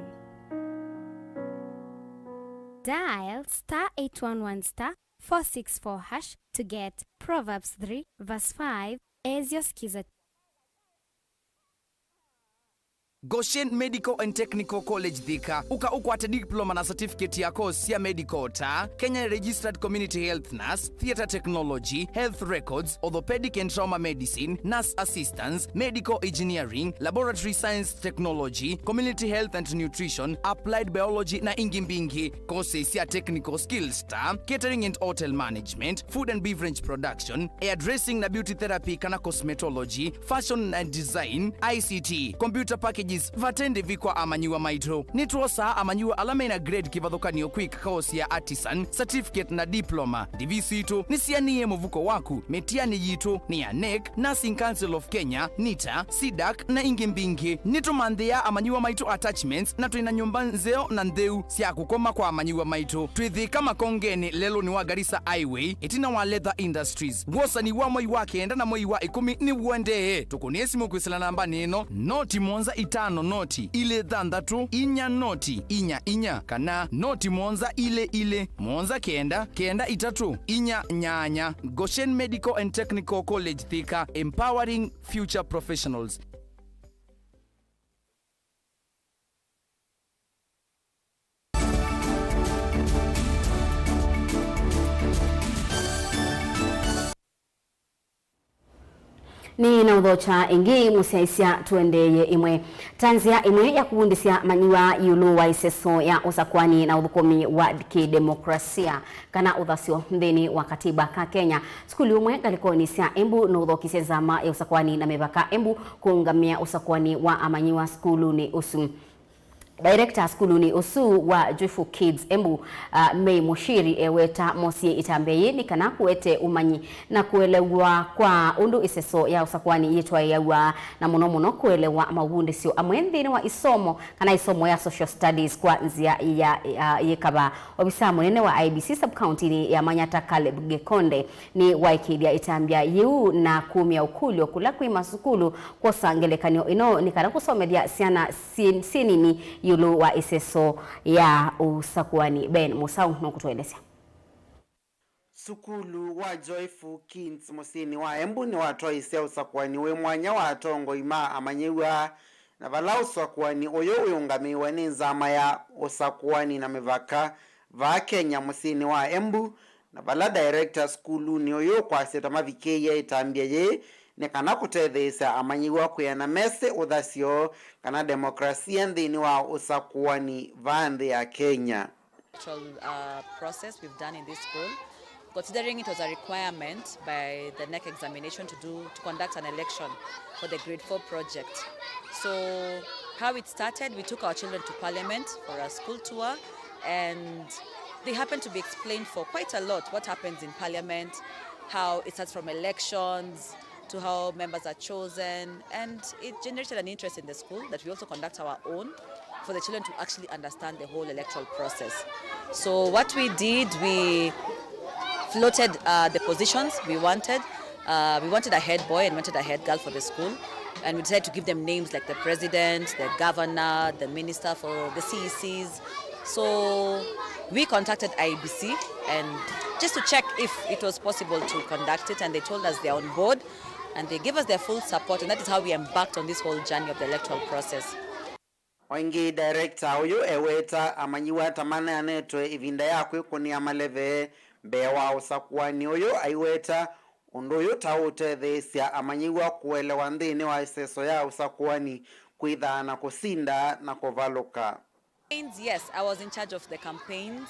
Dial star eight one one star four six four hash to get Proverbs three verse five as your Skiza. Goshen Medical and Technical College Thika. Ũka ũkwate diploma na certificate ya course sya medical ta Kenya Registered Community Health Nurse, Theatre Technology, Health Records, Orthopedic and Trauma Medicine, Nurse Assistance, Medical Engineering, Laboratory Science Technology, Community Health and Nutrition, Applied Biology na ingĩ mbingĩ. Courses sya technical skills ta Catering and Hotel Management, Food and Beverage Production, Hairdressing na Beauty Therapy kana Cosmetology, Fashion and Design, I C T, Computer Packages, vate ndĩvi kwa amanyĩw'a maitũ. Nĩtwosaa amanyĩw'a ala mena grade kĩvathũkany'o kwĩka course ya Artisan, Certificate na Diploma. Ndĩvi sitũ nĩsianĩie mũvuko waku. Mĩtiani yitũ nĩ ya NEC, Nursing Council of Kenya, NITA, CDAC na ingĩ mbingĩ. Nĩtũmanthĩaa amanyĩw'a maitũ attachments na twĩ na nyũmba nzeo na ntheu sya kũkoma kwa amanyĩw'a maitũ. Twĩ Thika Makongenĩ, lelũnĩ wa Garissa Highway, ĩtina wa Leather Industries. Wosani wa mwei wa kenda na mwei wa ĩkũmi nĩw'o ndee. Tũkũnĩe simũ kwĩsĩla nambanĩ ĩno, noti mũonza itano noti ilĩ thanthatũ inya noti inya inya kana noti mũonza ilĩ ilĩ mũonza kenda kenda itatũ inya nyanya. Goshen Medical and Technical College Thika, empowering future professionals. Nĩ na ũthokya ĩngĩ mũsyaĩĩsya tũendeeye ĩmwe. Ta nzĩa ĩmwe ya kũvundĩsya amanyĩw'a ĩũlũ wa ĩseso ya ũsakũani na ũthũkũmi wa kĩdemokrasia kana ũthasyo nthĩnĩ wa katiba ka Kenya, sukulu ũmwe ngalĩkonĩ sya Embu nũthokisye nzama ya ũsakũani na mĩvaka Embu kũũngamĩa ũsakũani wa amanyĩw'a sukulunĩ ũsu. Director sukulunĩ ũsu wa Joyful Kids Embu, uh, May Mushiri eweta mosie ĩtambya yĩĩ nĩ kana kũete ũmanyi na kũelew'a kwa ũndũ ĩseso ya ũsakũani yĩtwaĩawa, na mũno mũno kũelewa mavundĩsyo amwe nthĩnĩ wa isomo kana isomo ya social studies kwa nzĩa ya, ya yĩkava. Ovisa mũnene wa I E B C sub-county-nĩ ya Manyata, Caleb Gekonde, nĩwaĩkĩĩthya ĩtambya yĩu na kumya ũkũlyo kũla kwĩ masukulu kwosa ngelekany'o ĩno nĩ kana kũsomethya syana syĩ, syĩ nini ĩũlũ wa ĩseso ya ũsakũani. Ben Mũsaũ nũkũtũelesya. Sukulu wa Joyful Kids mũsyĩnĩ wa Embu nĩwatwaĩsye ũsakũani wĩ mwanya wa atongoi ma amanyĩw'a, na vala ũsakũani ũyũ wĩũngamĩĩwe nĩ nzama ya ũsakũani na mĩvaka vaa Kenya mũsyĩnĩ wa Embu, na vala director sukulunĩ ũyũ ũkwasya ta mavikĩĩie ĩtambya yĩĩ nĩ kana kũtetheesya amanyĩw'a kwĩana mesĩ ũthasyo kana demokrasia nthĩnĩ wa ũsakũani vaa nthĩ ya Kenya. Electoral, uh, process we've done in this school, considering it was a requirement by the neck examination to do, to conduct an election for the grade four project. So how it started, we took our children to parliament for a school tour, and they happened to be explained for quite a lot what happens in parliament, how it starts from elections, to how members are chosen, and it generated an interest in the school that we also conduct our own for the children to actually understand the whole electoral process. So what we did, we floated, uh, the positions we wanted. Uh, we wanted a head boy and wanted a head girl for the school, and we decided to give them names like the president, the governor, the minister for the C E Cs. So we contacted I E B C and just to check if it was possible to conduct it, and they told us they're on board and they gave us their full support, and that is how we embarked on this whole journey of the electoral process. O ĩngĩ, director ũyũ eweta amanyĩw'a ta maneanĩtwe ĩvinda ya kwĩkũnĩa maleve mbee wa ũsakũani ũyũ, aiweta ũndũ ũyũ ta ũũtetheesya amanyĩw'a kũelewa nthĩnĩ wa ĩseso ya ũsakũani kwĩthaa na kũsinda na kũvalũka. Yes, I was in charge of the campaigns,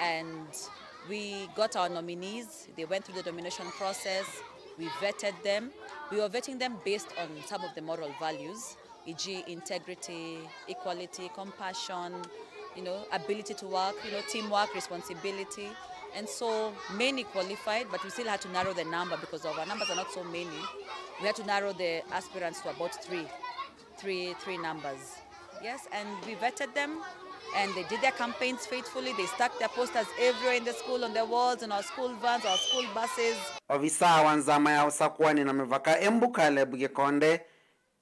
and we got our nominees. They went through the nomination process. We vetted them. We were vetting them based on some of the moral values, e.g., integrity, equality, compassion, you know, ability to work, you know, teamwork, responsibility. And so many qualified, but we still had to narrow the number because our numbers are not so many. We had to narrow the aspirants to about three, three, three numbers. Yes, and we vetted them, and they did their campaigns faithfully. They stuck their posters everywhere in the school, on the walls, on our school vans, our school buses. Ovisaa wa nzama ya ũsakũani na mĩvaka Embu, Caleb Gĩkonde,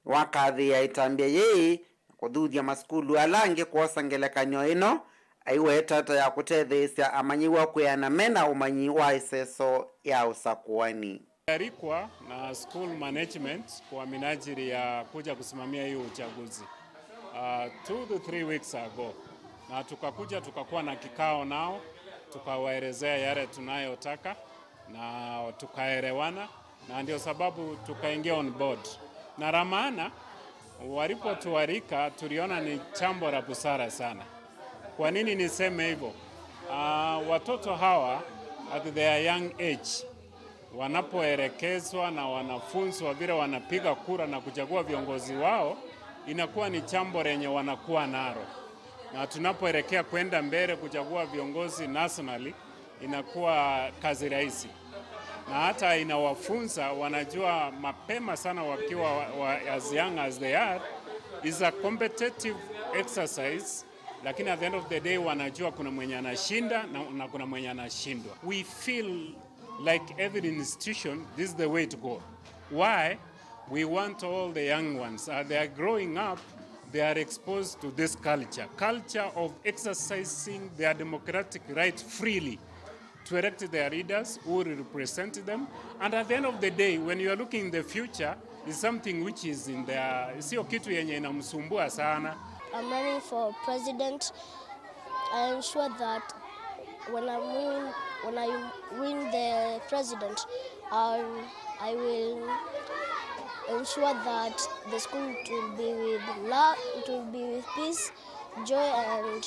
nĩwakathĩĩa ĩtambya yĩĩ na kũthuthya masukulu ala angĩ kwosa ngelekany'o ĩno, aiweta ta ya kũtetheesya amanyĩw'a kwĩana me na ũmanyi wa ĩseso ya ũsakũani. Alikwa na school management kwa minajili ya kuja kusimamia hii uchaguzi, uh, two to three weeks ago, na tukakuja tukakuwa na kikao nao, tukawaelezea yale tunayotaka na tukaelewana, na ndio sababu tukaingia on board. Na la maana, walipotualika, tuliona ni jambo la busara sana. Kwa nini niseme hivyo? Ah, watoto hawa at their young age wanapoelekezwa na wanafunzi wa vile wanapiga kura na kuchagua viongozi wao, inakuwa ni jambo lenye wanakuwa nalo, na tunapoelekea kwenda mbele kuchagua viongozi nationally, inakuwa kazi rahisi, na hata inawafunza, wanajua mapema sana wakiwa wa, wa, as young as they are, is a competitive exercise, lakini at the end of the day wanajua kuna mwenye anashinda na, na kuna mwenye anashindwa. We feel like every institution, this is the way to go. Why? We want all the young ones, uh, they are growing up, they are exposed to this culture, culture of exercising their democratic right freely to elect their leaders who will represent them. And at the end of the day, when you are looking in the future, is something which is in their, sio kitu yenye inamsumbua sana. I'm running for president. I ensure that when I win, when I win the president, I, I will ensure that the school, it will be with love, it will be with peace, joy, and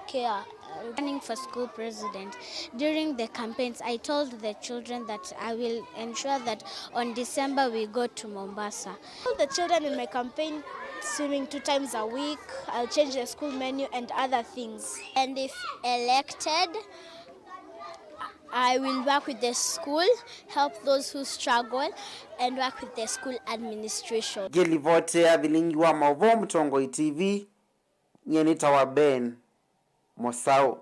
care. And running for school president. During the campaigns, I told the children that I will ensure that on December we go to Mombasa. I told the children in my campaign, swimming two times a week, I'll change the school menu and other things. And if elected, I will work with the school, help those who struggle, and work with the school administration. Ngĩlivoti ya vilingi wa maũvoo Mũtongoi T V, nyie nĩtawa Ben Mũsaũ.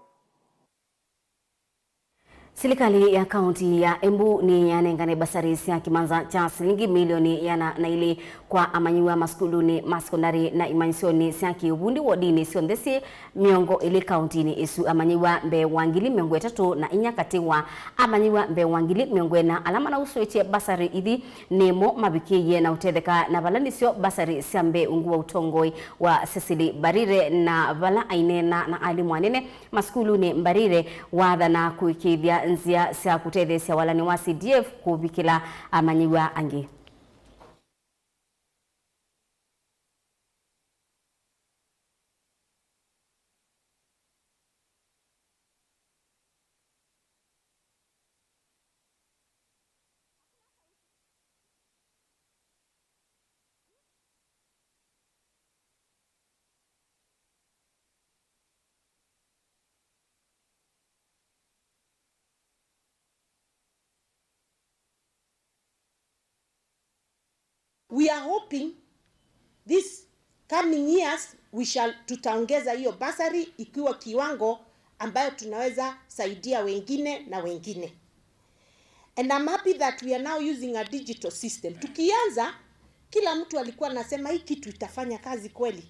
Silikalĩ ya kaunti ya Embu nĩyanengane basarĩ sya kĩmanza kya silingi milioni ĩana na ilĩ kwa amanyĩw'a masukulunĩ ma sekondalĩ na imanyĩsyonĩ sya kĩũvundi wodinĩ syonthe syĩ mĩongo ĩlĩ kauntinĩ ĩsu. Amanyĩw'a mbee wa ngili mĩongo ĩtatũ na inya katĩ wa amanyĩw'a mbee wa ngili mĩongo ĩna ala manausũĩtye basarĩ ithi nĩmo mavikĩĩie na ũtetheka na vala nĩsyo basarĩ sya mbee ungu wa ũtongoi wa Cecily Mbarire, na vala aineena na alimũ anene masukulunĩ, Mbarire wathana kũĩkĩĩthya nzĩa sya kũtetheesya walany'o wa C D F kũvikĩla amanyĩw'a angĩ. We are hoping this coming years we shall, tutaongeza hiyo bursary ikiwa kiwango ambayo tunaweza saidia wengine na wengine. And I'm happy that we are now using a digital system. Tukianza, kila mtu alikuwa anasema, "Hii kitu itafanya kazi kweli?"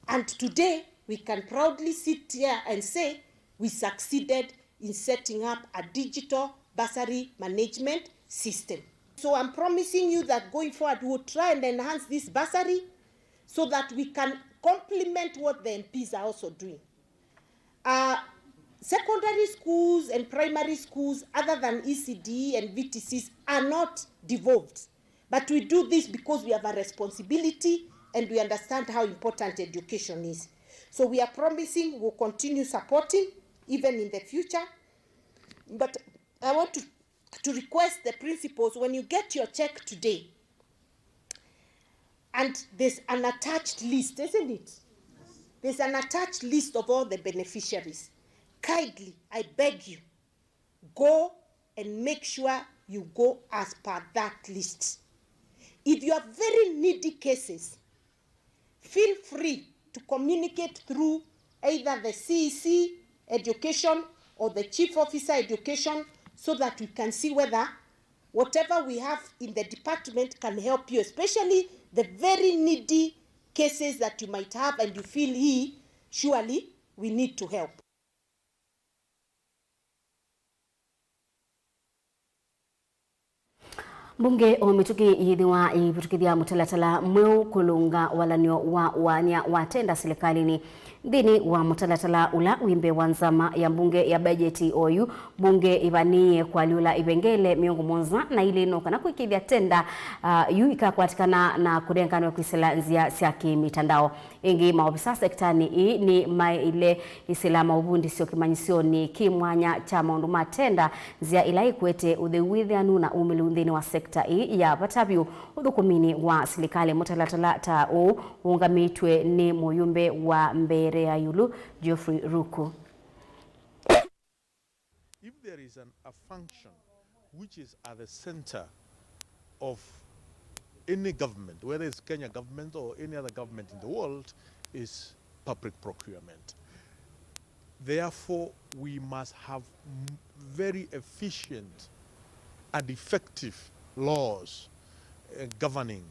And today, we can proudly sit here and say we succeeded in setting up a digital bursary management system. So I'm promising you that going forward, we will try and enhance this bursary so that we can complement what the M Ps are also doing. Uh, secondary schools and primary schools other than E C D E and V T Cs are not devolved. But we do this because we have a responsibility and we understand how important education is. So we are promising we'll continue supporting even in the future. But I want to, to request the principals, when you get your check today, and there's an attached list, isn't it? There's an attached list of all the beneficiaries. Kindly, I beg you, go and make sure you go as per that list. If you have very needy cases, feel free to communicate through either the C E C education or the chief officer education, so that we can see whether whatever we have in the department can help you, especially the very needy cases that you might have and you feel, "Hii, surely we need to help." Mbunge o mĩtũkĩ yĩthĩwa ĩivĩtũkĩthya mũtalatala mweũ kũlũnga walany'o wa ũaany'a wa tenda silikalĩnĩ. Nthĩnĩ wa mũtalatala ũla wĩ mbee wa nzama ya mbunge ya bajeti oyu, mbunge ĩvanĩĩe kũalyũla ivengele mĩongo mũonza na ilĩ no kana kwĩkĩĩthya tenda, ah, yu ikakwatĩkana na kũnenganwe kwĩsĩla nzĩa sya kĩ-mĩtandao. Ĩngĩ, maovisa sektanĩ ĩĩ nĩmaĩle ĩsĩla maũvundĩsyo kĩmanyĩsyonĩ kĩ mwanya kya maũndũ ma tenda, nzĩa ĩla ĩkwete ũtheu wĩthĩanu na umĩlĩu nthĩnĩ wa sekta ĩĩ ya vata vyũ ũthũkũminĩ wa silikalĩ. Mũtalatala ta ũũ ũũngamĩtw'e nĩ mũyũmbe wa Mbeere ya Ĩũlũ, Geoffrey Ruku. If there is an, a function which is at the center of any government, whether it's Kenya government or any other government in the world, is public procurement. Therefore, we must have m-, very efficient and effective laws, uh, governing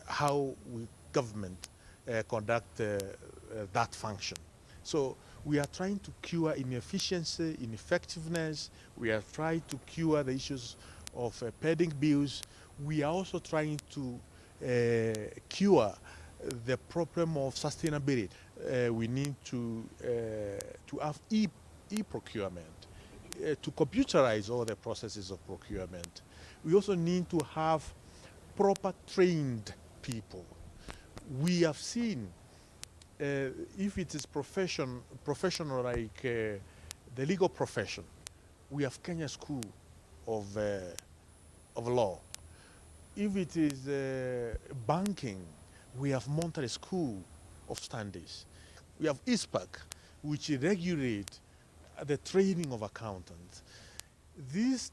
how we government, uh, conduct, uh, uh, that function. So we are trying to cure inefficiency, ineffectiveness. We are trying to cure the issues of, uh, pending bills. We are also trying to, uh, cure the problem of sustainability. Uh, we need to, uh, to have e-, e-procurement, uh, to computerize all the processes of procurement. We also need to have proper trained people. We have seen, uh, if it is profession, professional like, uh, the legal profession, we have Kenya School of, uh, of Law. If it is, uh, banking, we have Montreal School of Standards. We have ISPAC, which regulate the training of accountants. This,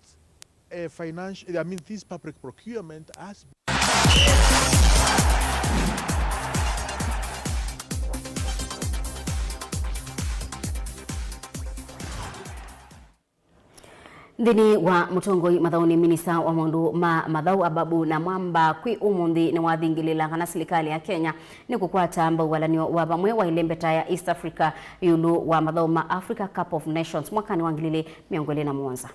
uh, financial, I mean, this public procurement has Nthĩnĩ wa mũtongoi mathaũnĩ, minista wa maũndũ ma mathaũ Ababu Namwamba kwĩ ũmũnthĩ nĩwathingĩlĩla kana silikalĩ ya Kenya nĩkũkwata mbau walany'o wa vamwe wa ĩlembeta ya East Africa ĩũlũ wa mathaũ ma Africa Cup of Nations mwakanĩ wa ngili ilĩ mĩongo ĩlĩ na mũonza.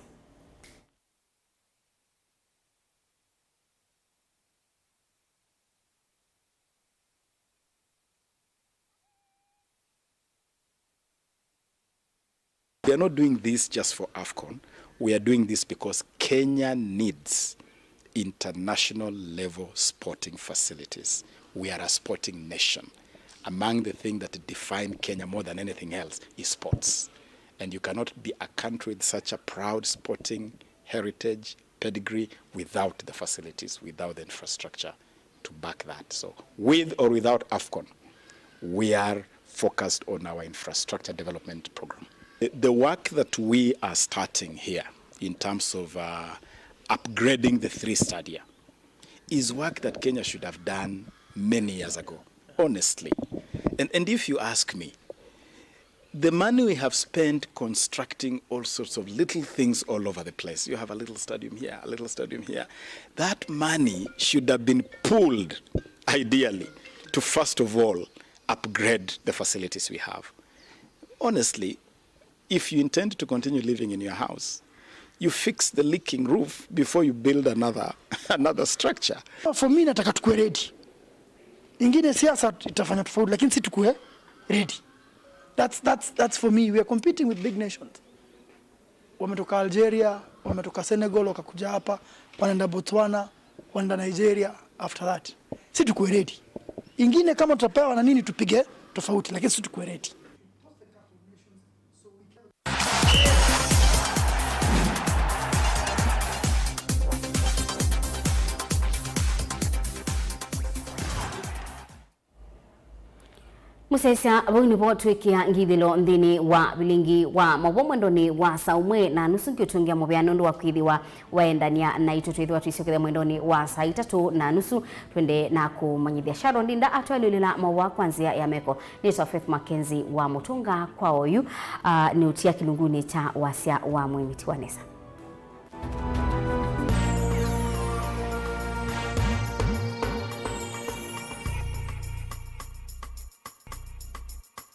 We are not doing this just for AFCON. We are doing this because Kenya needs international level sporting facilities. We are a sporting nation. Among the things that define Kenya more than anything else is sports. And you cannot be a country with such a proud sporting heritage, pedigree, without the facilities, without the infrastructure to back that. So, with or without AFCON, we are focused on our infrastructure development program. The, the work that we are starting here in terms of, uh, upgrading the three stadia is work that Kenya should have done many years ago, honestly. And, and if you ask me, the money we have spent constructing all sorts of little things all over the place. You have a little stadium here, a little stadium here. That money should have been pooled, ideally, to first of all upgrade the facilities we have. Honestly, if you intend to continue living in your house, you fix the leaking roof before you build another, another structure. For me, nataka tukue ready. Ingine siasa itafanya tofauti, lakini si tukue ready. That's, that's, that's for me. We are competing with big nations. Wametoka Algeria, wametoka Senegal, wakakuja hapa, wanaenda Botswana, wanaenda Nigeria after that. Si tukue ready. Ingine kama tutapewa na nini tupige tofauti, lakini si tukue ready. Mũsyaĩĩsya, vau nĩvo twĩkĩa ngithĩlo nthĩnĩ wa vilingi wa maũvoo mwendonĩ wa saa ũmwe na nusu. Ngĩũtũngĩa mũvea nũndũ wa kwĩthĩwa waendany'a naitũ. Twĩthĩwa tũisyokethya mwendonĩ wa saa itatũ na nusu, twende na kũmanyĩthya. Sharon Ndinda atwaĩlĩĩla maũvoo kwa nzĩa ya meko. Nĩtawa Faith Mackenzie wa Mũtũnga kwa oyu, ah, nĩũtia kĩlungunĩ kya wasya wa Mũĩmi. Tiwa nesa.